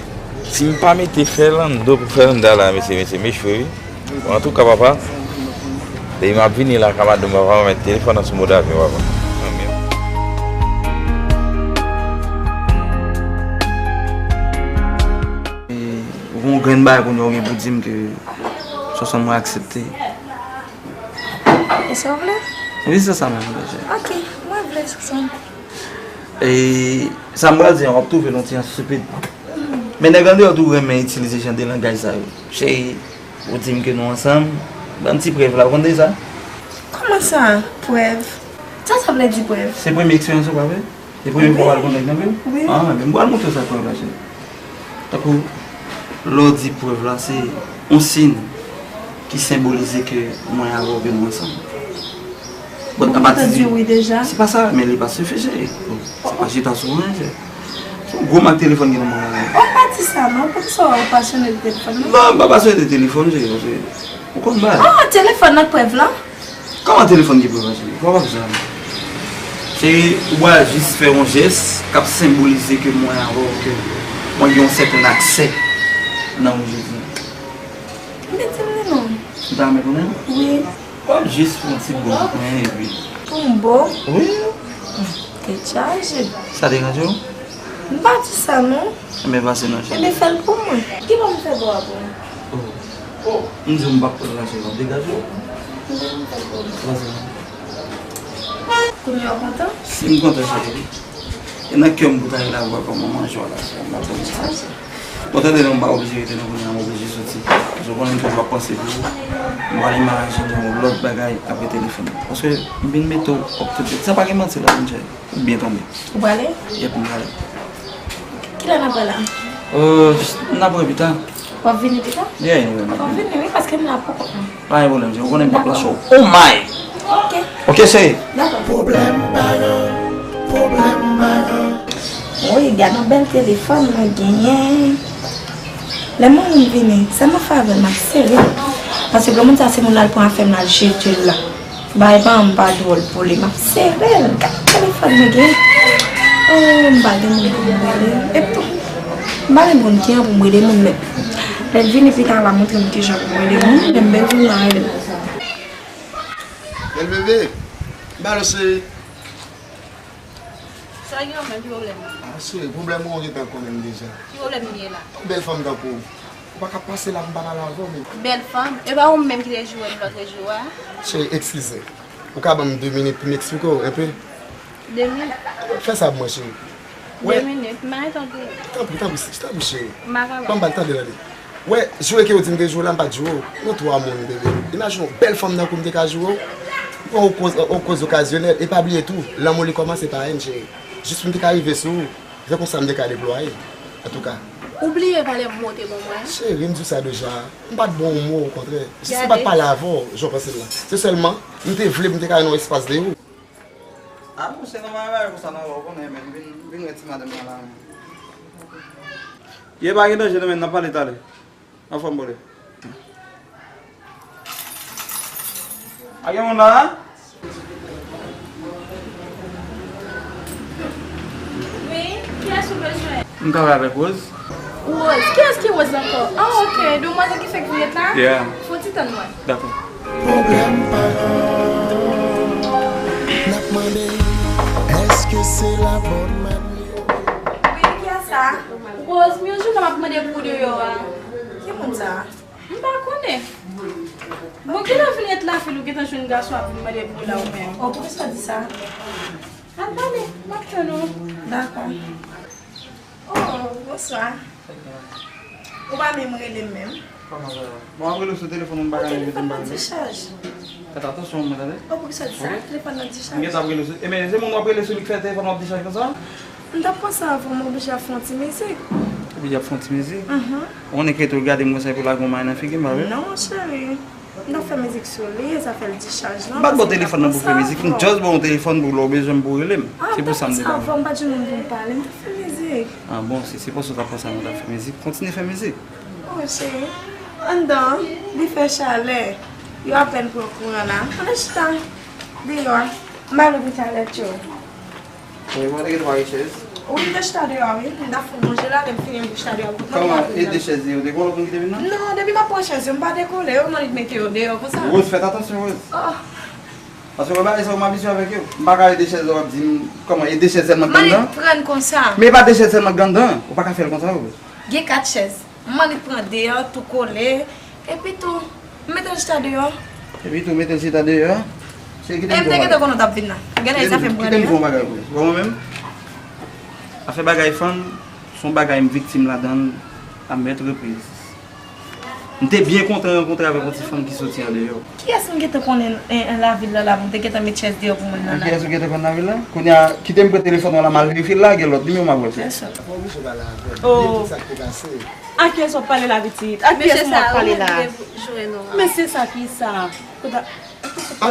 Si m pa mete Fernando pou Fernanda la, mesye, mesye, m echwe, wi. Antouka, papa, depi m ap vini la, ka madanm, papa, mete telefòn nan sou mòd avyon, papa. Ou gen yon grenn bagay kounye a ou gen pou di m ke Sonson mwen aksepte. E sa w vle? Wi, se sa menm, mon chè. Ok, mwen vle Sonson. E sa m pral di a, w ap twouve l yon ti jan stipid. Men nèg andeyò tou renmen itilize jan de langaj sa yo. Cheri, ou di m ke nou ansanm, ban m ti prèv la, ou konn de sa? Kòman sa, prèv? Sa sa vle di, prèv? Se premye eksperyans ou pa vre? E premye fwa w al konn nèg nan, vre? Wi. Ah, men m pral montre w sa prèv la, cheri. Tankou, lè w di prèv la, se yon siy ki senbolize ke mwen avè w ke nou ansanm. Bon, apati di, wi deja. Se pa sa, men li pa sifi, cheri. Se pa chita sou anyen, cheri. Se yon gwo mak telefòn ki nan men w la. Ou pa di sa, non. Poukisa w pasyone de telefòn, non? Non, m pa pasyone de telefòn, cheri, paske Ou konn bagay. Ah, telefòn nan k prèv lan? Kòman telefòn ki prèv la, cheri? Fò w pa fè sa. Cheri, ou pral jis fè yon jès k ap senbolize ke mwen avè w, ke mwen gen yon sèten aksè nan ou jodi a. Men di m li non. Ou ta renmen konnen? Wi. W ap jis fè yon ti bo pou mwen, epi. Pou m bo? Wi. Tèt chaje. Sa deranje w? M pa di sa non. Enben, pase non, cheri. Enben, fè l pou mwen. Ki bò m fè bo a pou ou? Oh. M di w m p ap pran l la, cheri, w ap degaje w. Enben, m fè l pou ou. Pase non. Kounye a w kontan? Si m kontan, cheri. E nan kè m pou ta rele avè w kòman manje w la, cheri, m ap pran l. Bon, tande non, m pa oblije rete non kounye a, m oblije soti. Paske w konnen m toujou ap panse pou ou. M pral imajine yon lòt bagay apre telefòn. Paske m vin mete w up to date. Sa pa gen manti la, monchè. Ou byen tonbe. Ou prale? Yep, m prale. Kilè n ap prale la? Euh, n ap wè pita. W ap vini pita? Yeah, yeah, yeah. W ap vini, wi, paske m la pou kont mwen. Pa gen pwoblèm, cheri. Ou konnen m p ap lòche w. Oh my! Ok. Ok, cheri. Dakò. Pwoblèm pa gen, pwoblèm pa gen. Woy, gad yon bèl telefòn mwen genyen. Lè manman m vini, sèlman favè m ap sere. Paske granmoun sa se moun l al pran afè m l al jete l la. Bay pa m pa dwòl pou li, m ap sere l. Gad telefòn mwen gen. Oh, m pa gen moun pou m rele. Epi tou, m pa gen moun ki an pou m rele moun, men lè l vini pita l a montre m kijan pou m rele moun, men m bèl vin la rele m. Bèl bebe, m ba l cheri. Sa gen menm, ki pwoblèm? Ah, cheri, pwoblèm ou gentan konnen m deja. Ki pwoblèm m gen la? Yon bèl fanm tankou w. Ou pa ka pase la pou m pa pale avè w, men. Bèl fanm? E pa ou menm ki te joure m lòt jou a? Cheri, eskize. Ou ka ban m de minit pou m eksplike w enpe? De minit? Fè sa pou mwen, cheri. De minit? M pa gen tan pou ou. Tanpri, tanpri, tanpri, cheri. M pa kapab. Ban m ba l, tande, tande. Wè, joure ke yo di m te joure w la, m pa t joure w. Nou twa moun, bebe. Imajine w, bèl fanm tankou m te ka joure w. Ou pran yon koz, yon koz okazyonèl. E pa bliye tou, lanmou li kòmanse pa en, cheri. Jis pou m te ka rive sou ou. Se konsa m te ka deplwaye. Antouka. Ou bliye valè mo w te ban mwen? Cheri, m di w sa deja. M pa t ba w mo, okontrè. Jis m pa t pale avè w, jan w panse l la. Se sèlman, m te vle pou m te ka jwenn yon espas deyò. Ah, monchè, nan bagay konsa, non, ou konnen, men, vin, vin wè ti madanm nan la, men. Ye, pa gen danje, non, men, n ap pale talè. Anfòm, bòlè. A gen moun la? Wi, kiyès ou bezwen? M ka pale avèk Rose. Rose? Kiyès ki Rose ankò? Ah, ok. Demwazèl ki fèk vin la? Yeah. Fè yon ti tann mwen. Dakò. Pwoblèm pa gen. N ap mande, èske se la bòn manyè? Wi, kiyès sa? Rose, m yon jounen m ap mande pou ou deyò a. Ki moun sa? M pa konnen. Bon, kilè w vin ret la, fil ou gentan jwenn gason ap vin mande pou ou la ou menm? Oh, poukisa w di sa? Al pale, m ap tann ou. Dakò. Oh, bonswa. Ou pa menm rele m menm. Kòman sa va? Bon, ap rele w sou telefòn, m pa ka rele w. Telefòn nan dichaj. Fèt atansyon, mwen, tande. Oh, poukisa w di sa? Telefòn nan dichaj. M gentan ap rele w sou. Ebyen, se moun w ap rele sou li k fè telefòn w ap dichaj konsa? M t ap panse avan, m oblije ap fè yon ti mizik. Oblije ap fè yon ti mizik? Mhm. Ou konnen ke tou gade m konsa epi w lage yon may nan figi m, pa vre? Non, cheri. M t ap fè mizik sou li, sa fè l dichaj lan. M pa t ba w telefòn nan pou fè mizik. M just ba w yon telefòn pou lè w bezwen m pou w rele m. Se pou sa m te ba w. Ah, m t ap panse avan, m pa t jwenn moun pou m pale, m t ap fè mizik. Ah bon, si se paske w t ap panse avan w t ap fè mizik, kontinye fè mizik. Oh, cheri. Anndan, li fè chalè. Yo apèn pran kouran la. Ann al chita deyò a. M pa vle pou chalè tchou. Wi, mwen te gen twa chèz. Wi, m te chita deyò a, wi. M t ap fè manje la, lè m fini, m te chita deyò a. Kòman? E de chèz yo, te gen lòt moun ki te vin nan? Non, depi m ap pran chèz yo, m pa dekole. Yo mande mete yo deyò konsa. Rose, fèt atansyon, Rose. Oh. Paske wè bagay sa yo, m abitye avèk yo. M pa ka e de chèz yo, w ap di m, kòman, e de chèz sèlman k anndan? Mande pran konsa. Men e pa de chèz sèlman k anndan. Ou pa ka fè l konsa, Rose. Gen kat chèz. M annik pran de an, tou kole. Epi tou, m mete l chita deyò. Epi tou, mete l chita deyò. Cheri, kite m di w yon bagay. E m te gentan konnen w t ap vin la. Genlè e zafè m pran deyò. Kite m di w yon bagay, wi. Wè mwen menm, afè bagay fanm, se yon bagay m viktim ladan l a maintes reprises. M te byen kontan rankontre avèk yon ti fanm ki soti andeyò. Kiyès m gentan konnen, eh, eh, lavil la, la, pou m te gentan met chèz deyò pou moun nan la? Kiyès ou gentan konn lavil la? Kounye a, kite m pran telefòn ou la, m al verifye l la, gen lòt nimewo m ap rele. Byen si. Ou pa oblije pale avè m. Oh. Bliye tout sa k te pase. A kiyès w ap pale la, pitit? A kiyès m ap pale la? Mesye sa, ou menm ki te joure nou an. Men se sa ki sa. Kouta.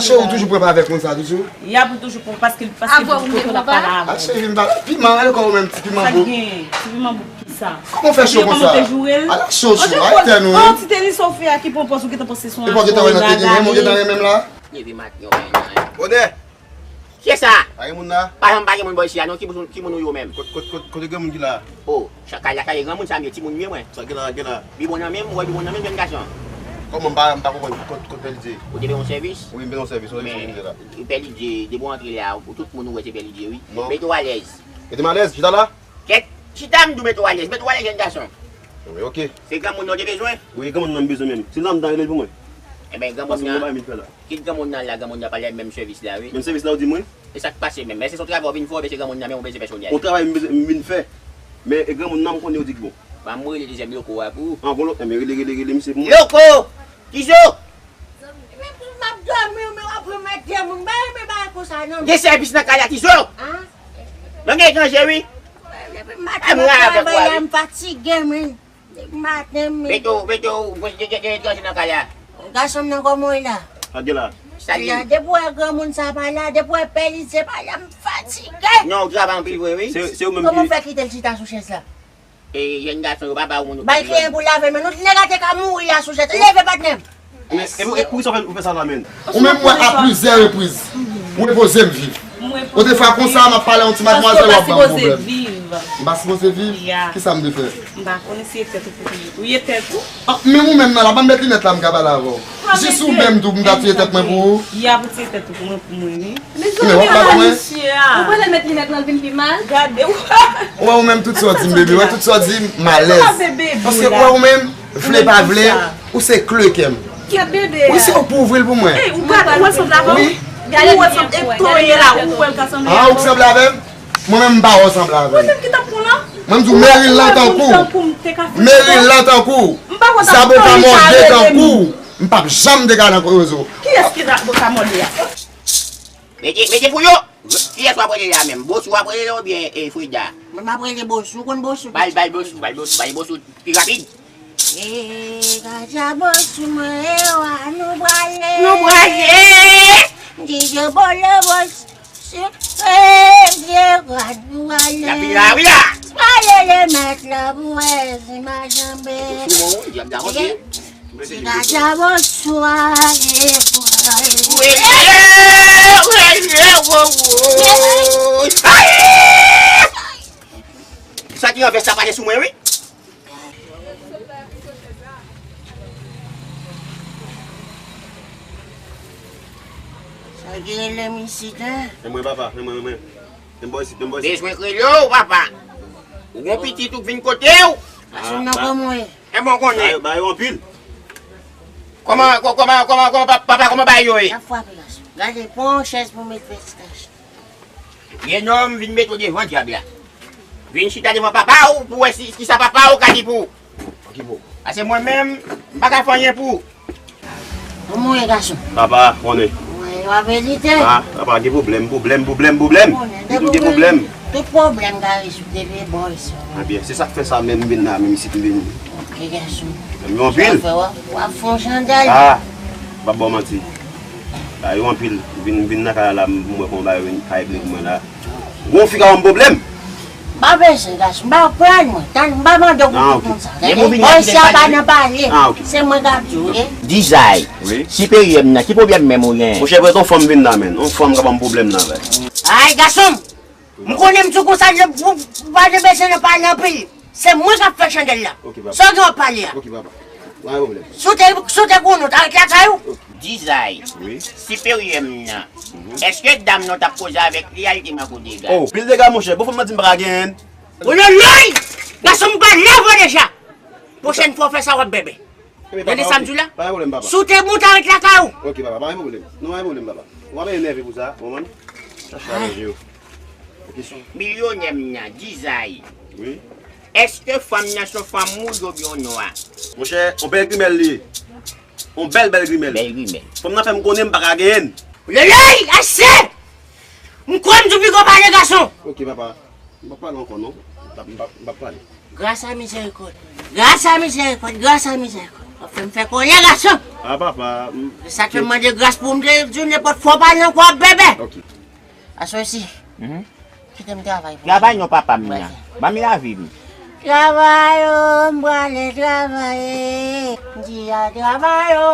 Cheri, ou toujou pran avèk moun sa toujou? Y ap toujou pran paske, paske kote l ap pale avè w. A, cheri, m pa piman, gade kò ou menm, ti piman bouk. Sa k gen? Ti piman bouk ki sa? Kòman w fè cho konsa? Ou te joure l? Ala cho, cho, ay tè nou, wi. Ti tenis ou fè a ki pran pòz ou gentan panse se yon afè w gentan wè nan te gen menm, ou gentan renmen m la? Leve maten, yon bagay. Bonè! Kiyès sa? Pa gen moun la? Pa janm pa gen moun bò isi a non, ki moun, ki moun ou yo menm? Kot, kot, kot, kote granmoun ki la? O, chak kay la kay granmoun sa m ye, timoun m ye mwen. Sa gen la, gen la? Bibon nan men m, ou wè bibon nan men m, jèn gason? Kòman m pa, m pa konprann kot, kot Pè Lidye? Ou te bezwen yon sèvis? Wi, m bezwen yon sèvis, yon sèvis la. Men, Pè Lidye, depi w antre la, tout moun ou wè se Pè Lidye, wi. Mete w alèz. Mete m alèz, chita la? Kèt, chita m di w mete w alèz, mete w alèz jèn gason. Wi, oke. Se granmoun nan w te bezwen? Wi, granmoun nan m bezwen menm. Se la m ta rele l pou mwen. Ebyen, granmoun nan. Kit granmoun nan la, granmoun nan pa lè menm sèvis la, wi. Menm sèvis la ou di mwen? E sa k pase menm? Èske se yon travay w vin fè oubyen se granmoun nan menm ou bezwen pèsonèl? Yon travay m bezwen, m vin fè. Men e granmoun nan m konnen ou di ki bon. Ban m rele dezyèm loko a pou ou. An, bon, lòt, men rele, rele, rele misye pou mwen. Loko! Tizo! Men pou m ap dòmi, men w ap remèt de moun. Bay, men bay konsa non. Gen sèvis nan kay la, Tizo! An? Nan gen etranje, wi. Depi maten m ap travay la, m fatige, men. Depi maten, men. Beto, Beto, gen, gen, gen etranje nan kay la. Gason m nan kòman w ye la? Sa gen la? Sa li? Depi w wè granmoun sa pa la, depi w wè Pè Lidye pa la, m fatige. Non, ou travay anpil vre, wi. Se, se ou menm ki. Kòman w fè kite l chita sou chèz la? E jèn gason yo pa ba ou moun yo. Bay kliyan pou lave men nou, nèg la te ka mouri la sou chèz. Leve patnè m. Men, e, e, poukisa w fè, ou fè sa la menm? Ou menm m wè a plizyè repriz. Ou enpoze m viv. Ou te fè konsa, m ap pale a yon ti madmwazèl, w ap ban m pwoblèm. M pa sipoze viv? Kisa m te fè? M pa konnen si e tèt ou pou ou ye tèt ou. Ah, menm ou menm nan la, ban m met linèt la, m ka pale avè w. Jis ou menm tou, m ta tiye tèt mwen pou ou. Y ap tiye tèt ou pou mwen, pou mwen, wi. Men w ap bat mwen. Ou pral met linèt lan vin pi mal. Gade w. Ou wè ou menm tout sa w di m, bebe. Ou wè tout sa w di m, m alèz. Paske ou wè ou menm, vle pa vle, ou se kle kè m. Wi, se ou pou ouvri l pou mwen. Ou wè sanble avè m? Wi. Ou wè sanble, e tou ye la, ou wè l ka sanble avè m? Ah, ou k sanble avè m? Mwen menm m pa wè w sanble avè m. Mwen menm ki t ap pran lan. Mwen m di w Meril lan tankou w. Meril lan tankou w. Zaboka mòde tankou w. M p ap janm te ka nan koze w. Kiyès ki zaboka mòde a? Mete, mete pou yo. Kiyès w ap rele la menm? Bosou w ap rele la oubyen, e, Freda? Mwen m ap rele Bosou, ou konn Bosou? Bay, bay Bosou, bay Bosou, bay Bosou pi rapid. E, Gadja Bosou mwen, e, wa nou prale. Nou prale. Didye Bolo Bosou. Sou, e, vye rad nou ale. L ap vin la, wi la. Pale le mèt la pou wè si majanbe. Sou mwen, wi, y ap gawote. Ti Gadja Bosou ale. Wi, wi, wi, wi, wi. Sa ki anvès sa pale sou mwen, wi. Sa ki rele m isit, en? Men mwen, papa, men mwen, men mwen. Men m bò isit, men m bò isit. Bezwen rele w, papa. Ou gon pitit ou k vin kote w. Gason nan kòman w ye? Enben w konnen. Ba yo, ba yo anpil. Kòman, kò-, kòman, kòman, kòman, pa-, papa, kòman bagay yo ye? Y ap frape, gason. Gade, pran yon chèz pou w met fè ti tach. Vye nonm, vin mete w devan dyab la. Vin chita devan papa w pou w wè si, kisa papa w ka di pou ou. Paske mwen menm, m pa ka fè anyen pou ou. Kòman w ye, gason? Papa, konnen. Mwen, w ap edite. Ah, papa, gen pwoblèm, pwoblèm, pwoblèm, pwoblèm. Gen tout pwoblèm. Tout pwoblèm ka rezoud depi bò isit. Ebyen, se sa k fè sa menm m vin la, menm isit m vin. Ok, gason. Menm yo anpil. Sa fè w ap, w ap fè yon chandèl. Ah, m p ap ba w manti. Bagay yo anpil. M vin, m vin nan kay la, m wè kòman bagay yo vin kay ble pou mwen la. Gon fi ka ban m pwoblèm. M pa bezwen, gason. M pa pran mwen. Tann, m pa mande w pou tout moun sa. Bòy sa pa nan pale. Ah, ok. Se mwen k ap di w, ok? Dizay. Wi. Siperyè m nan, ki pwoblèm menm ou genyen? Monchè, prèt yon fanm vin la, menn. Yon fanm ka ban m pwoblèm la, vre. Ay, gason m! M konnen m sou konsa, ou pa te bezwen nan pale anpil. Se mwen k ap fè chandèl la. Ok, papa. Sa w gen w ap pale a? Ok, papa. Pa gen pwoblèm. Si w te, si w te konnen, w ta ret lakay ou? Ok. Dizay. Wi. Siperyè m nan. Mhm. Èske dam nan w t ap koze avèk li a, li te manke w dega? Oh, pil dega, monchè. Bon, fanm nan di m pa ka genyen. Woyoyoy! Gason m pa lave w deja. Pwochèn fwa w fè sa, w ap bèbè. Tande sa m di w la? Pa gen pwoblèm, papa. Si w te bon, w ta ret lakay ou. Ok, papa, pa gen pwoblèm. Non, pa gen pwoblèm, papa. Ou pa bezwen nève pou sa, ou konprann? Chache aranje yo. Ok, sou. Milyonè m nan, Dizay. Wi. Èske fanm nan se yon fanm wouj oubyen yon nwa? Monchè, yon bèl grimèl li ye. Yon bèl, bèl grimèl. Bèl grimèl. Fanm nan fè m konnen m pa ka genyen l. Leley, ase! M kwè m di w piga w pale, gason. Ok, papa. M p ap pale ankò, non. M p ap, m p ap, m p ap pale. Gras a mizèrikòd. Gras a mizèrikòd. Gras a mizèrikòd. W ap fè m fè kòlè, gason. Ah, papa. Sa k fè m mande gras pou m te di w nenpòt fwa w pa nan kò bebe. Ok. Asosi. Mhm. Kite m travay pou Travay non, papa m nan. Ban m lavi m. Travay o, m prale travay. M di a travay o,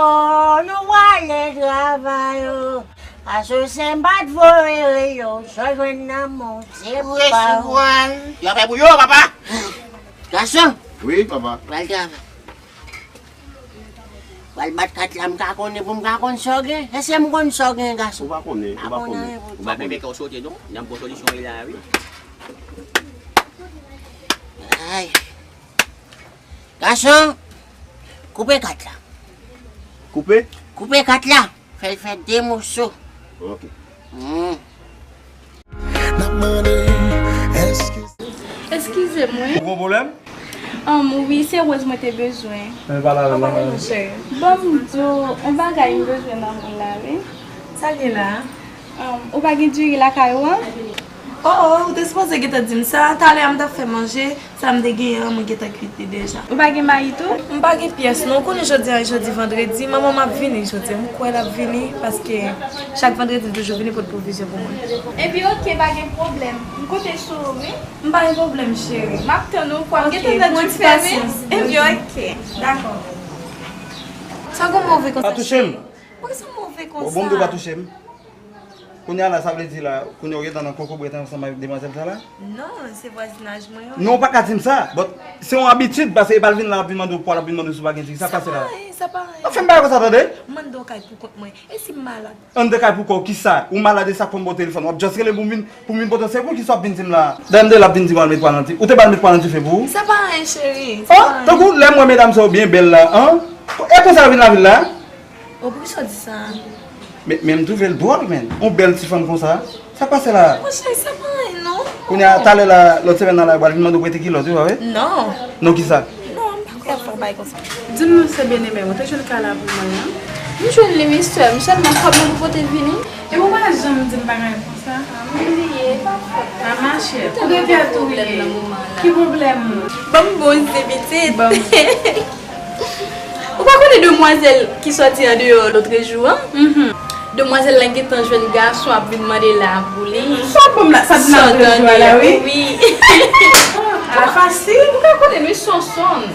nou prale travay o. Asosi m pa t voye yo, sa jwenn nan men w, se pa w. Yo fè pou yo, papa. Gason. Wi, papa. Pral travay. Pral bat kat la, m ka konnen pou m ka konn sa w gen. Èske m konn sa w gen, gason? Ou pa konnen, ou pa konnen. Ou pa konnen. Ou pa konnen kè w sote non. Nan bon solisyon li la wi. Ay. Gason, koupe kat la. Koupe? Koupe kat la. Fè l fè de moso. Ok. Hmm. N ap mande, èske Eskize mwen. Ou gon pwoblèm? Anm, wi, se Rose mwen te bezwen. Men pale avè l la, madanm. Ban m di w yon bagay, m bezwen nan moun la, wi. Sa l gen la? Anm, ou pa gen diri lakay ou an? Oh, oh, ou te sipoze gentan di m sa. Talè a m t ap fè manje. Sa m te genyen an, mwen gentan kuit li deja. Ou pa gen mayi tou? M pa gen pyès non. Ou konnen jodi a e jodi vandredi, manman m ap vini jodi a. M kwè l ap vini, paske chak vandredi li toujou vini pote pwovizyon pou mwen. Epi oke, pa gen pwoblèm. M konte sou ou wi. M pa gen pwoblèm, cheri. M ap tann ou, pwa m gentan nan djip fèmen. Epi oke. Dakò. Sa gon move konsa, cheri? Pa touche m. Poukisa w move konsa? Bon, m di w pa touche m. Kounye a la, sa vle di la, kounye a w gentan nan kokobrèt ansanm avèk demwazèl sa la? Non, se vwazinaj mwen an. Non, ou pa ka di m sa. But, se yon abitid, paske e pa l vin la, l ap vin mande w pwa, l ap vin mande w si w pa gen diri. Sa k pase la? Sa pa anyen, sa pa anyen. Pa fè m bagay konsa, tande? M anndan yon kay pou kont mwen. E si m malad? Anndan kay pou kò w, kisa? Ou malad e sa k fè m ba w telefòn. W ap just rele m pou m vin, pou m vin pote w sekou, kisa w ap vin di m la? Dande l ap vin di m w al met pwa nan ti-, ou te ba l met pwa nan dife pou ou? Sa pa anyen, cheri. Sa pa anyen. Oh, tankou lè m wè medam sa yo byen bèl la, an? E konsa yo vin lavil la? Oh, poukisa w di sa? Men, men m twouve l dwòl, menn. Yon bèl ti fanm konsa. Sa k pase la? Monchè, sa pa anyen, non. Kounye a, talè la, lòt semèn nan la, yo pral vin mande w prete kilòt, wi, pa vre? Non. Non, kisa? Non, m pa kwè ap fè yon bagay konsa. Di m non, se Beneme, ou te jwenn kay la pou mwen an? M jwenn li, wi, sè m. Sèlman, kòb mwen pou pote vini. Epi ou pa janm di m bagay konsa. M bliye, pa fòt. A, machè, ou te fè tou bliye. Ki pwoblèm ou? Ban m bon, se pitit. Ban m. Ou pa konnen demwazèl ki sòti andeyò lòtrejou an? Mhm. Demwazèl la gentan jwenn gason ap vin mande l la pou li. Sa bon la, sa t nan lòtrejou a la, wi. Wi. A, fasil. Ou pa konnen, wi, Sonsonn.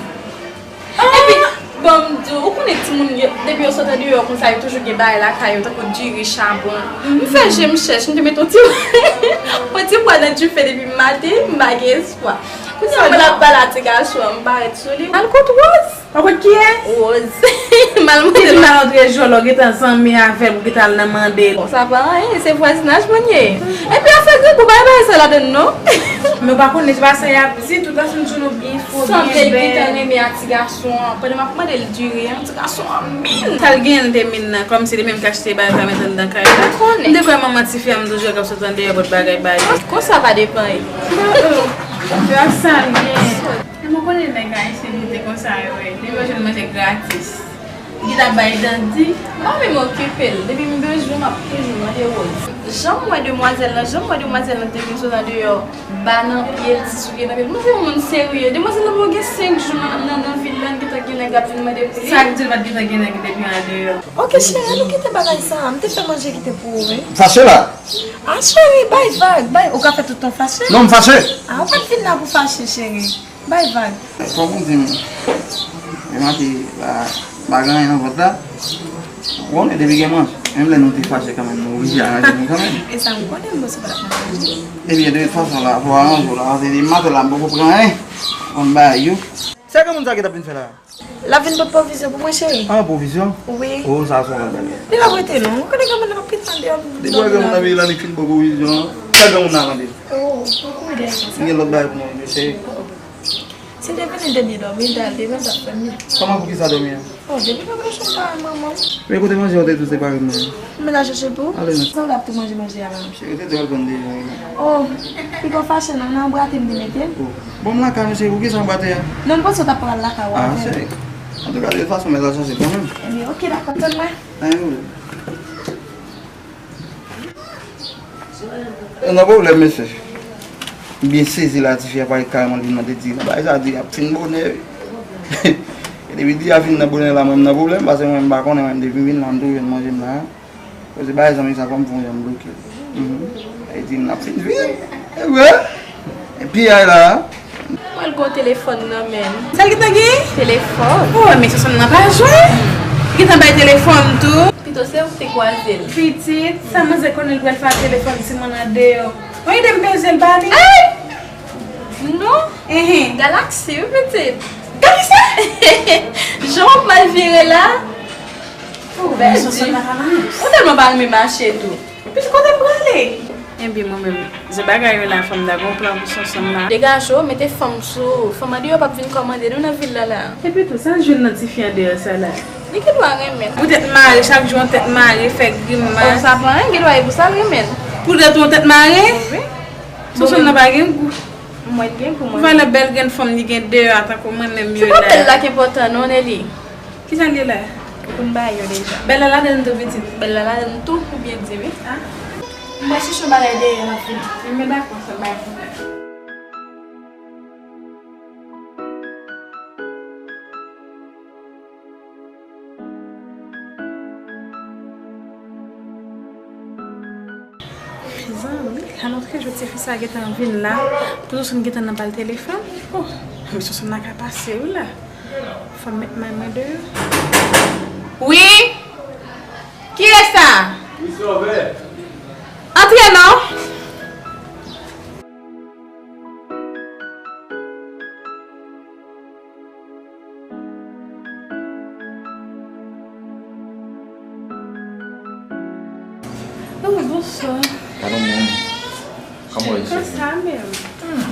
Epi, bon, m di w, ou konnen timoun yo, depi yo sot andeyò konsa, yo toujou gen bagay lakay yo, tankou diri, chabon. M fè je m chèch, m te met yon ti, yon ti pwa nan dife depi maten, m pa gen espwa. Kounye a, mwen ap pale a ti gason an, m parèt sou li. Al kot Rose. Ou konn kiyès? Rose. Mal mande. Depi malòtrejou, lè w gentan zanmi avè l, ou gentan al nan mande l. Bon, sa pa anyen, se vwazinaj mwen ye. Epi afè grangou, pa gen bagay sa ladann non. Men w pa konnen, se pa sa y ap di, tout fason m di nou byen fò, byen bèl. Sanble l gentan renmen a ti gason an. Pandan m ap mande l diri an, ti gason an min. Sa l genyen l te min nan, kòmsi li menm ki achte bagay sa met anndan kay la. Ou konnen. M te kwè manman tifi a, m toujou wè k ap sot andeyò pot bagay ba li. Konsa pa depann. Yo ak sa l genyen. Epi w konnen nèg ayisyen rete konsa yo ye. Depi yo jwenn manje gratis, li t ap bay dandi. M pa menm okipe l. Depi m bezwen, m ap toujou mande Rose. Jan m wè demwazèl lan, jan m wè demwazèl lan te vin sot andeyò, ba nan pye l, ti soulye nan pye l. M wè yon moun serye. Demwazèl lan poko gen senk jou nan, nan, nan vil lan, li gentan gen nèg ap vin mande pou li. Sa k di l pa t gentan gen nèg depi andeyò? Oke, cheri, nou kite bagay sa a. M te fè manje kite pou ou, wi. Fache la? A, cheri, bay vag, bay. Ou ka fè tout tan fache? Non, m fache. A, ou pa t vin la pou fache, cheri. Bay vag. Fòk ou di m, e mati la, pa gen anyen nan vant la. Ou konnen depi gen manje, menm lè nou te fache kanmenm, nou oblije aranje nou kanmenm. E sa m konnen, m panse w pa t ap manje. Ebyen, de tout fason la, fò w aranje w la, paske depi maten la, m poko pran anyen. Konn bagay yo. Sa granmoun sa ki t ap vin fè la? L ap vin pot pwovizyon pou mwen, cheri. An, pwovizyon? Wi. O, sa se yon lòt bagay. Li p ap rete non. Ou konnen granmoun nan p ap rete andeyò. Depi w wè granmoun nan vini la, li fin ba w pwovizyon an. Sa granmoun nan ap mande? O, ou konnen dèyè sa. M gen lòt bagay pou mwen, cheri. Si l te vini, l te byen dòmi, l ta, l te mèt ap fè m byen. Kòman, poukisa dòmi an? O, depi nan kochon pa manman. Men kote manje an te tou se pa vin mwen. Men la chèche pou? Ale non. Sa w t ap tou manje manje a la? Cheri, te di w al pran deja wi. O, piga w fache non, nan anbrate m te mete l. O. Bon, m lakay mwen cheri, poukisa anbrate a? Non, m panse w t ap pral lakay ou avè m. A, cheri. Antouka, de tout fason, m al chache kanmenm. Ebyen, oke, dakò, tann mwen. Pa gen pwoblèm. Nan pwoblèm, mesye. M byen sezi la, tifi a parèt kareman, li mande diri. Bagay sa diri ap fin bonè wi. E Epi di a vin nan bonè la, mwen m nan pwoblèm, paske mwen m pa konnen, mwen m te vin, vin la, m tou jwenn manje m la. Koze bagay zanmi sa, fò m fè yon jan m bloke l. Mhm. E di m n ap fin vin. E vre? E piyay la. Mwen l gon telefòn nan men l. Sa l gentan gen? Telefòn. Oh, men Sonsonn nan pa jwe. Gentan bay telefòn tou. Pito se ou ki te kwaze l. Pitit, sa manzè konnen l pral fè ak telefòn timoun an deyò. Mwen ede m peze l ba li. Ay! Non. Ehe. Galaksi, wi, pitit. Galaksi? Jan w ap mal vire la. Ou bèl di. Ou tèlman pa renmen mache tou. Pitit, kote m prale? Ebyen, mwen menm, se bagay yo la, fò m ta gon plan pou Sonsonn la. Degaje w, mete fanm sou ou. Fanm andeyò p ap vin kòmande nou nan vil la la. Epi tou, sa l jwenn nan tifi andeyò sa la? Li gen dwa renmen l. Pou tèt mare, chak jou yon tèt mare, fè grimas. Oh, sa pa anyen, gen dwa e pou sa l renmen l. Pou tèt yon tèt mare? Wi. Sonsonn nan pa gen gou. Mwen gen pou mwen. Valè bèl grenn fanm li gen deyò a tankou mwen menm yo la. Se pa bèl la ki enpòtan non, Nelly. Kisa l ye la? Pou n bay yo deja. Bèl la ladann tou pitit. Bèl la ladann tou, ou byen di wi. Ah. Mwen chèche yon bagay dèyè m ap vini. Men dakò, sa bay pwoblèm. Mezanmi, alòske jodi tifi sa gentan vin la, pou Sonsonn gentan nan bal telefòn. Oh, men Sonsonn nan ka pase wi la. Fò m met may mwen deyò. Wi? Kiyès sa? Antre non. Oh, bonswa. Pardon, mwen. Kòman w ye, cheri? Konsa menm. Hmm.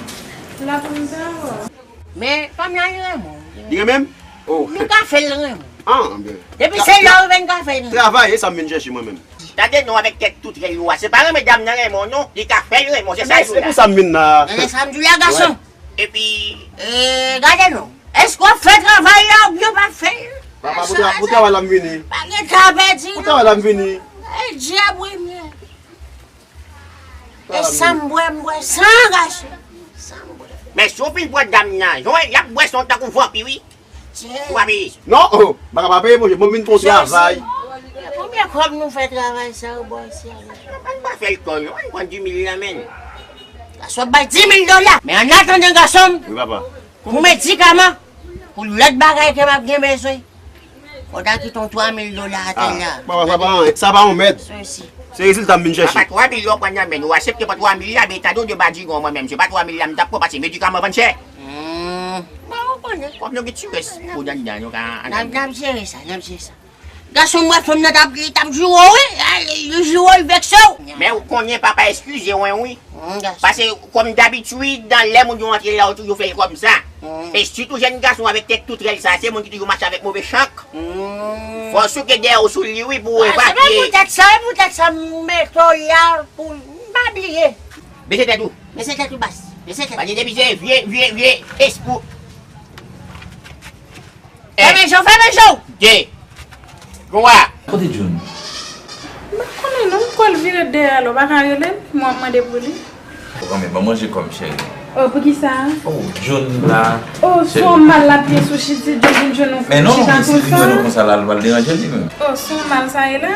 La pou m ta wè w. Men, fanm nan li renmen w. Li renmen m? Oh. M ka fè l renmen w. Ah, byen. Depi se lè w rive, m ka fè l renmen w. Travay, e sa m vin chèche mwen menm. Gade non avèk tèt toutrèl ou a. Se pa renmen dam nan renmen w non. Li ka fè l renmen w, se sa l di w la. Se pou sa m vin la. Men sa m di w la, gason. Epi, e, gade non. Èske w ap fè travay la oubyen w p ap fè l? Papa, pou tra-, pou travay la m vini. Pa gen tan pèdi non. Pou travay la m vini. E dyab wi m ye. E sa m bwè, m bwè san gason. Sa m bwè. Men si w fin pran dam nan, jan y ap bwè san w tankou vanpi wi. Tchè. Ou pa peye. Non, oh, baka pa peye monchè, mwen vin fè yon travay. Konbyen kòb nou fè travay sa yo bò isi a? Ann pa fè l kò non, ann pran di mil la men. Sa w ap bay di mil dola. Men ann atandan gason m. Wi papa. Pou medikaman, pou lòt bagay ke m ap gen bezwen. Fò w ta kite yon twa mil dola atè la. Ah, papa, sa pa, sa pa yon mèd. Se rezilta m vin chèche. Papa, twa mil yo pran nan men nou, aksepte pran twa mil la, men tande w de badigon mwen menm, se pa twa mil la m t ap pran, paske medikaman vann chè. Hmm. Mwen, ou konnen. Kòm nou gen ti rès pou anndan, nou ka anndan. N ap, n ap jere sa, n ap jere sa. Gason m wè fanm nan t ap, li t ap joure w wi. Li joure w, li vekse w. Men ou konnen papa eskize w wi. Paske kòm dabitid, lè moun yo antre la, yo toujou fè l kòmsa. E sitou jèn gason avèk tèt toutrèl sa, se moun ki toujou mache avèk move chank. Fò w souke dèyè w sou li wi pou w evakye. Se pa poutèt sa, e poutèt sa m mete w la pou m pa bliye. Bese tèt ou. Bese tèt ou baz. Bese tèt. Pa gen depi se vye, vye, vye espou. Fèmen je w, fèmen je w! Gè! Gwa! Kote June? M pa konnen non, m kwè l vire dèyè l, ou pa ka rele l, mwen ap mande pou li. Ou kanmenm, ban manje kò m, cheri. Oh, poukisa? Oh, June la. Oh, se yon mal l ap gen sou chiti, June vin jwenn nou chita konsa. Men non, men si l vin jwenn nou konsa la, l pral deranje li menm. Oh, se yon mal sa ye la?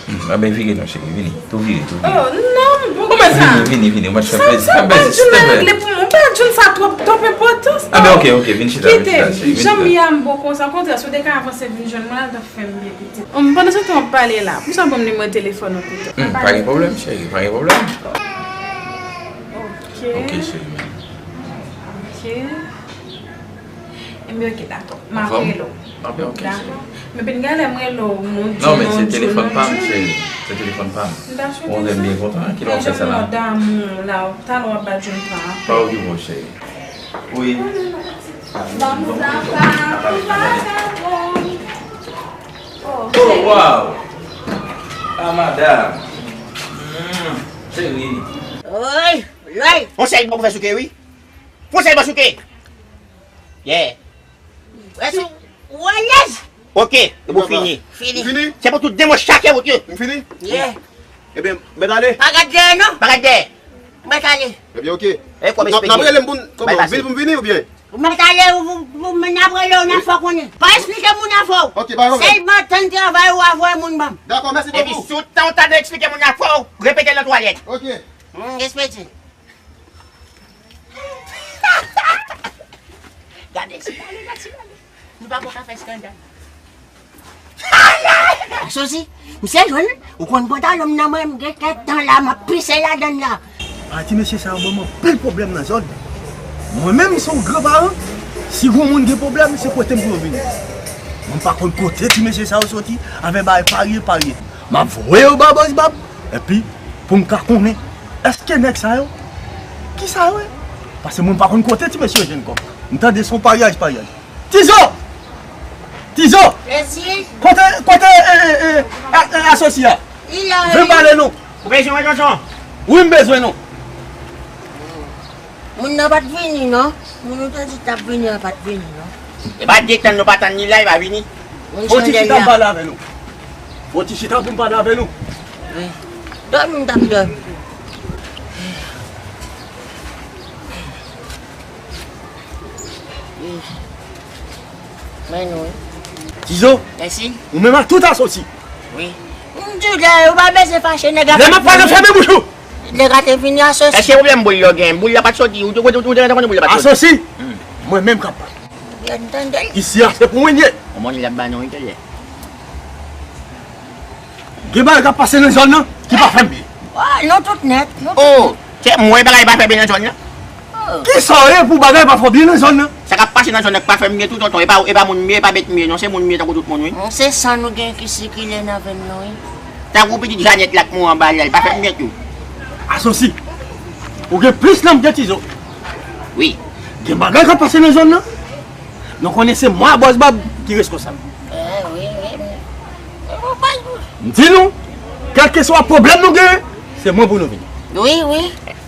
Hmm, anben vire non, cheri, vini. Tou vire, tou vire. Oh, non, m poko fè sa. Vini, vini, vini. Mwen fè plezi, fè plezi, silvouplè. Sa, sa, pa June nan regle pou mwen. Pa June sa twòp, twòp enpòtans. Anben, oke, oke, vin chita, vin chita, cheri, vin chita. Kite, jan m ye a m bon konsa. Okontrè, si w te ka avanse vin jwenn mwen, l ap fè m byen, pitit. Hum, pandan se tan w ap pale la, pou sa ban m nimewo telefòn ou pito. Hmm, pa gen pwoblèm, cheri, pa gen pwoblèm. Ok. Ok, cheri. Ok. Enben, ok, dakò. M ap rele w. Anfòm? Anfòm, ok, cheri. Dakò. Men pinga lè m rele w, non, non, men se telefòn pa m, cheri. Se telefòn pa m. M ta swete sa. Ou wè m byen kontan, kilè w ap fè sa la? Jan m damou la, talè w ap bat June pran. Pa okipe w, cheri. Wi. Ban m sa, pa, pa, pa. Oh, wow! Ah, madam. Mm, cheri. Oy, oy. On sèl bò pou fè souke, wi. Fon sèl bò souke. Yeah. Wè sou, wè lèz. Ok, nou fini. Fini. Fini? Se pou tout de mwen chake wout yo. M fini? Yeah. Ebyen, mèt ale. Pa gad dèyè non. Pa gad dèyè. Mwen ale. Ebyen, oke. E kòm n ap rele m pou n, kòman, vin pou m vini oubyen? Ou mèt ale, ou, ou, ou, n ap rele w, n ap fè w konnen. Pa eksplike moun afè w. Ok, pa gen pwoblèm. Sèlman tann travay ou a voye moun ban m. Dakò, mèsi bokou. Epi si w tann w ta dwe eksplike moun afè w, repete nan twalèt. Ok. Hmm, respekte. Gade, ti gade, gade, ti gade. Nou pa ko ka fè eskandal. Asosi, misye jwenn, ou konn pantalon m nan mwen, m gen kèk tan la, m ap pise ladann la. A, ti mesye sa yo ban m anpil pwoblèm nan zòn. Mwen menm, m se yon gran paran, si gon moun gen pwoblèm, se kote m pou yo vini. Mwen pa konn kote ti mesye sa yo soti, avè bagay parye, parye. M ap voye yo ba Bòs Bab, epi pou m ka konnen, èske nèg sa yo, ki sa yo ye? Paske mwen pa konn kote ti mesye yo jwenn kòb. M tande se yon paryaj, paryaj. Tizo! Tizo! Mèsi. Kote, kote, e, e, e, a, e, asosi a? Li la, vin pale nou. Ou bezwen mwen, tonton? Wi, m bezwen nou. Moun nan pa t vini, non. Moun ou te di t ap vini an pa t vini, non. E pa detann nou pa tann li la, li pa vini. Fò ti chita m pale avè nou. Fò ti chita pou m pale avè nou. Wi. Dòmi m t ap dòmi. Wi. Men nou, wi. Tizo, mèsi. Ou menm ak tout asosi. Wi. M di w, lè ou pa bezwen fache, nèg la. Lè m ap pale, fèmen bouch ou. Nèg la te vini asosi. Èske pwoblèm boul yo gen? Boul la pa t soti. Ou te, ou te, ou te, ou te konnen boul la pa t soti. Asosi. Hmm. Mwen menm k ap pale. Byen tande. Isi a, se pou mwen l ye. Yon mòn l ap ba nou, wi, tande. Gen bagay k ap pase nan zòn nan ki pa fè m byen. Ah, nou tout nèt, nou tout nèt. Oh, se mwen bagay pa fè byen nan zòn nan. Oh. Kisa w ye pou bagay pa fè w byen nan zòn nan? Sa k ap pase nan zòn nan k pa fè m byen tou, tonton. E pa, e pa moun m ye, e pa bèt m ye, non, se moun m ye tankou tout moun, wi. Se san nou gen ki sikile nan venn nou, wi. Tankou pitit Janèt la k mouri anba lal, pa fè m byen tou. Asosi, ou gen plis nanm ke Tizo. Wi. Gen bagay k ap pase nan zòn nan. Nou konnen se mwen ak Bòs Bab ki reskonsab. Eh, wi, wi, wi. M di nou, kèlkeswa pwoblèm nou genyen, se mwen pou nou vini. Wi, wi.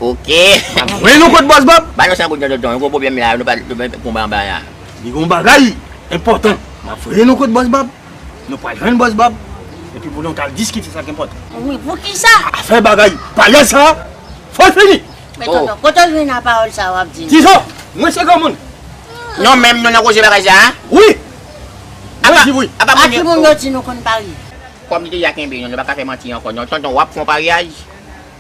Ok. M ap voye nou kot Bòs Bab. Ba nou sa kout nan tonton, gwo pwoblèm la, nou pa, nou pa konba anba la. Li gon bagay enpòtan. M ap voye nou kot Bòs Bab. Nou pral jwenn Bòs Bab. Epi pou nou t al diskite sa k enpòtan. Wi, poukisa? Afè bagay paryaj sa, fò l fini. Men tonton, kote w jwenn a pawòl sa w ap di nou? Tizo, mwen se granmoun. Non, menm nou nan koze bagay sa a? Wi. Mwen di wi. Apa, apa moun yo di nou konn parye? Kòm li te ya kenbe nou, nou pa ka fè manti ankò. Non, tonton, w ap fè yon paryaj?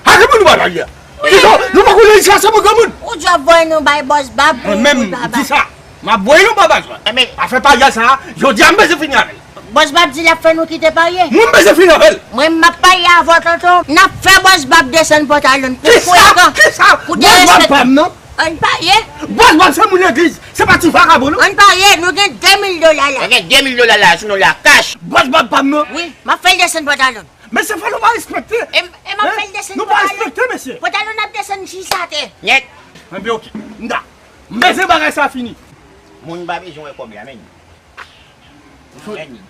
A ki moun nou pral parye a? Tizo, nou pa konnen sa, se mwen granmoun. Ou di w ap voye nou bay Bòs Bab pou nou bay. Mwen menm, m di sa. M ap voye nou ba Bòs Bab. Afè paryaj sa a, jodi a m bezwen fini avè l. Bòs Bab di l ap fè nou kite parye. Mwen m bezwen fini avè l. Mwen m ap parye avè w tonton. N ap fè Bòs Bab desann pantalon l pou frekan. Kisa? Kisa? Pou derespekte. Bòs Bab pa m nan. Ann parye. Bòs Bab se moun legliz. Se pa ti vakabon non. Ann parye. Nou gen de mil dola la. Nou gen de mil dola la sou nou la kach. Bòs Bab pa m nan. Wi, m ap fè l desann pantalon. Mesye, fò nou pa respekte. E m, e m ap fè l desann pantalon. Nou pa respekte, mesye. Pantalon ap desann jis atè. Nyèt. Enben, oke. M da. M bezwen bagay sa fini. Moun pa bezwen wè kòb la, men.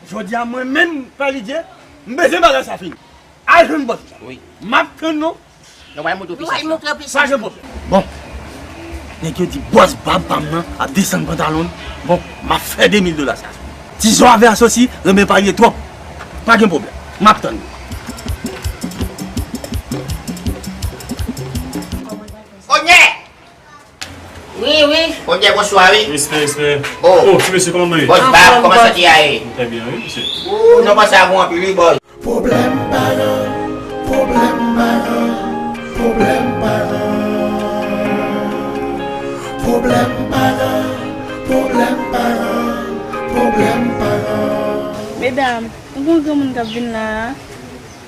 Jodi a, mwen menm, Pè Lidye, m bezwen bagay sa fini. Al jwenn bòs la. Wi. M ap tann nou. Nou pral montre w pisans. Pa gen pwoblèm. Bon. Nèg yo di Bòs Bab pa m nan ap desann pantalon l. Bon, m ap fè de mil dola sa. Tizo avè Asosi renmen parye twòp. Pa gen pwoblèm. M ap tann nou. Onyè! Wi, wi. Onyè, bonswa, wi. Respè, respè. Oh. Oh, ti mesye, kòman nou ye? Bòs Bab, kòman santi a ye? Trè byen, wi, mesye. Ooh, nou panse a bon anpil, wi, bòs. Pwoblèm paran, pwoblèm paran, pwoblèm paran. Pwoblèm paran, pwoblèm paran, pwoblèm paran. Medam, nou gon granmoun k ap vin la a.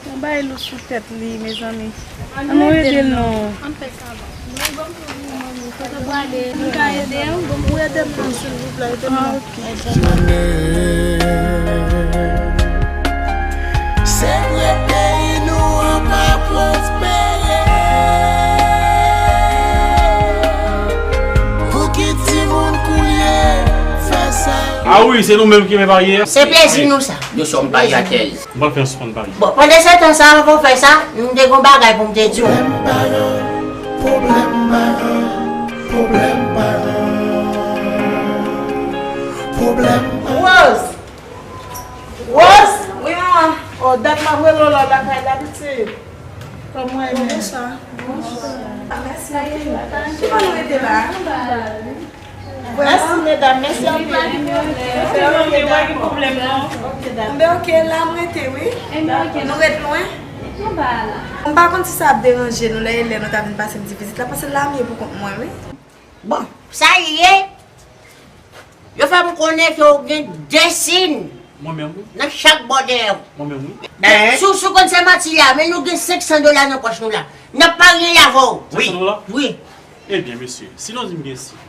Yon bagay lou sou tèt li, mezanmi. Ann nou ede l non. Ann fè sa, non. Kote w prale? Nou ka ede w? Bon, pou ede m non, silvouplè, ede m non. Ah, ok. Se vre peyi nou an pa pwospere. Pou ki timoun koulye fè sa? Ah wi, se nou menm ki men parye a. Se plezi nou sa. Nous sommes pariateurs. M pral fè yon sispann pale. Bon, pandan se tan sa, anvan w fè sa, m te gon bagay pou m te di w. Pwoblèm paran, pwoblèm paran, pwoblèm paran. Rose! Rose! Wi, manman. Oh, dat m ap rele w la, w lakay la, pitit. Bonswa. Bonswa. Mèsi anpil. Kijan nou rete la? Mèsi, medam. Mèsi anpil. Enben, oke, la m rete, wi. Nou ret lwen? M pa konn si sa ap deranje nou lè e lè nou ta vin pase m ti vizit la, paske la m ye pou kont mwen, wi. Bon, sa l ye, yo fè m konnen ke w gen de sin Mwen menm, wi. Nan chak bò dèyè w. Mwen menm, wi. Si w, si w konn se manti a, men nou gen senk san dola nan pòch nou la. N ap parye l avè w. Senk san dola? Wi. Ebyen, mesye, si nou di m gen sin,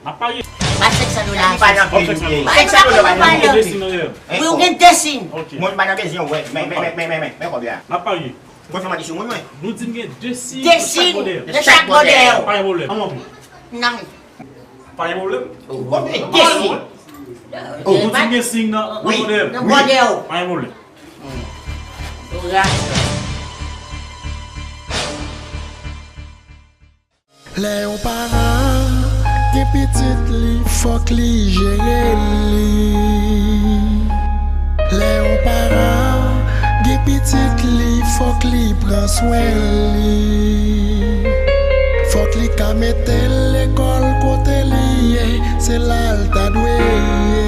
m ap parye. Pa senk san dola. Li pa nan peyi. Senk san dola pa nan peyi. Wi, ou gen de sin. Ok. Mwen pa nan bezwen, wè. Men, men, men, men, men, men, men, kòb la. M ap parye. Mwen fè manti sou moun, mwen. Nou di m gen de sin nan chak bò dèyè w. De sin nan chak bò dèyè w. Pa gen pwoblèm. An mwen. Nan. Pa gen pwoblèm. Ou konn gen de sin. Ou di m gen sin nan, nan bò dèyè w. Wi. Nan bò dèyè w. Pa gen pwoblèm. Ras. Lè yon paran gen pitit li, fòk li jere li. Lè yon paran gen pitit li, fòk li pran swen li. Fòk li ka mete l lekòl kote li ye, se la l ta dwe ye.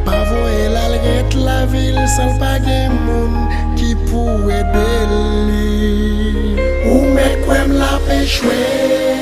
Pa voye l al ret lavil san l pa gen moun ki pou ede li. Ou mèt kwè m l ap echwe.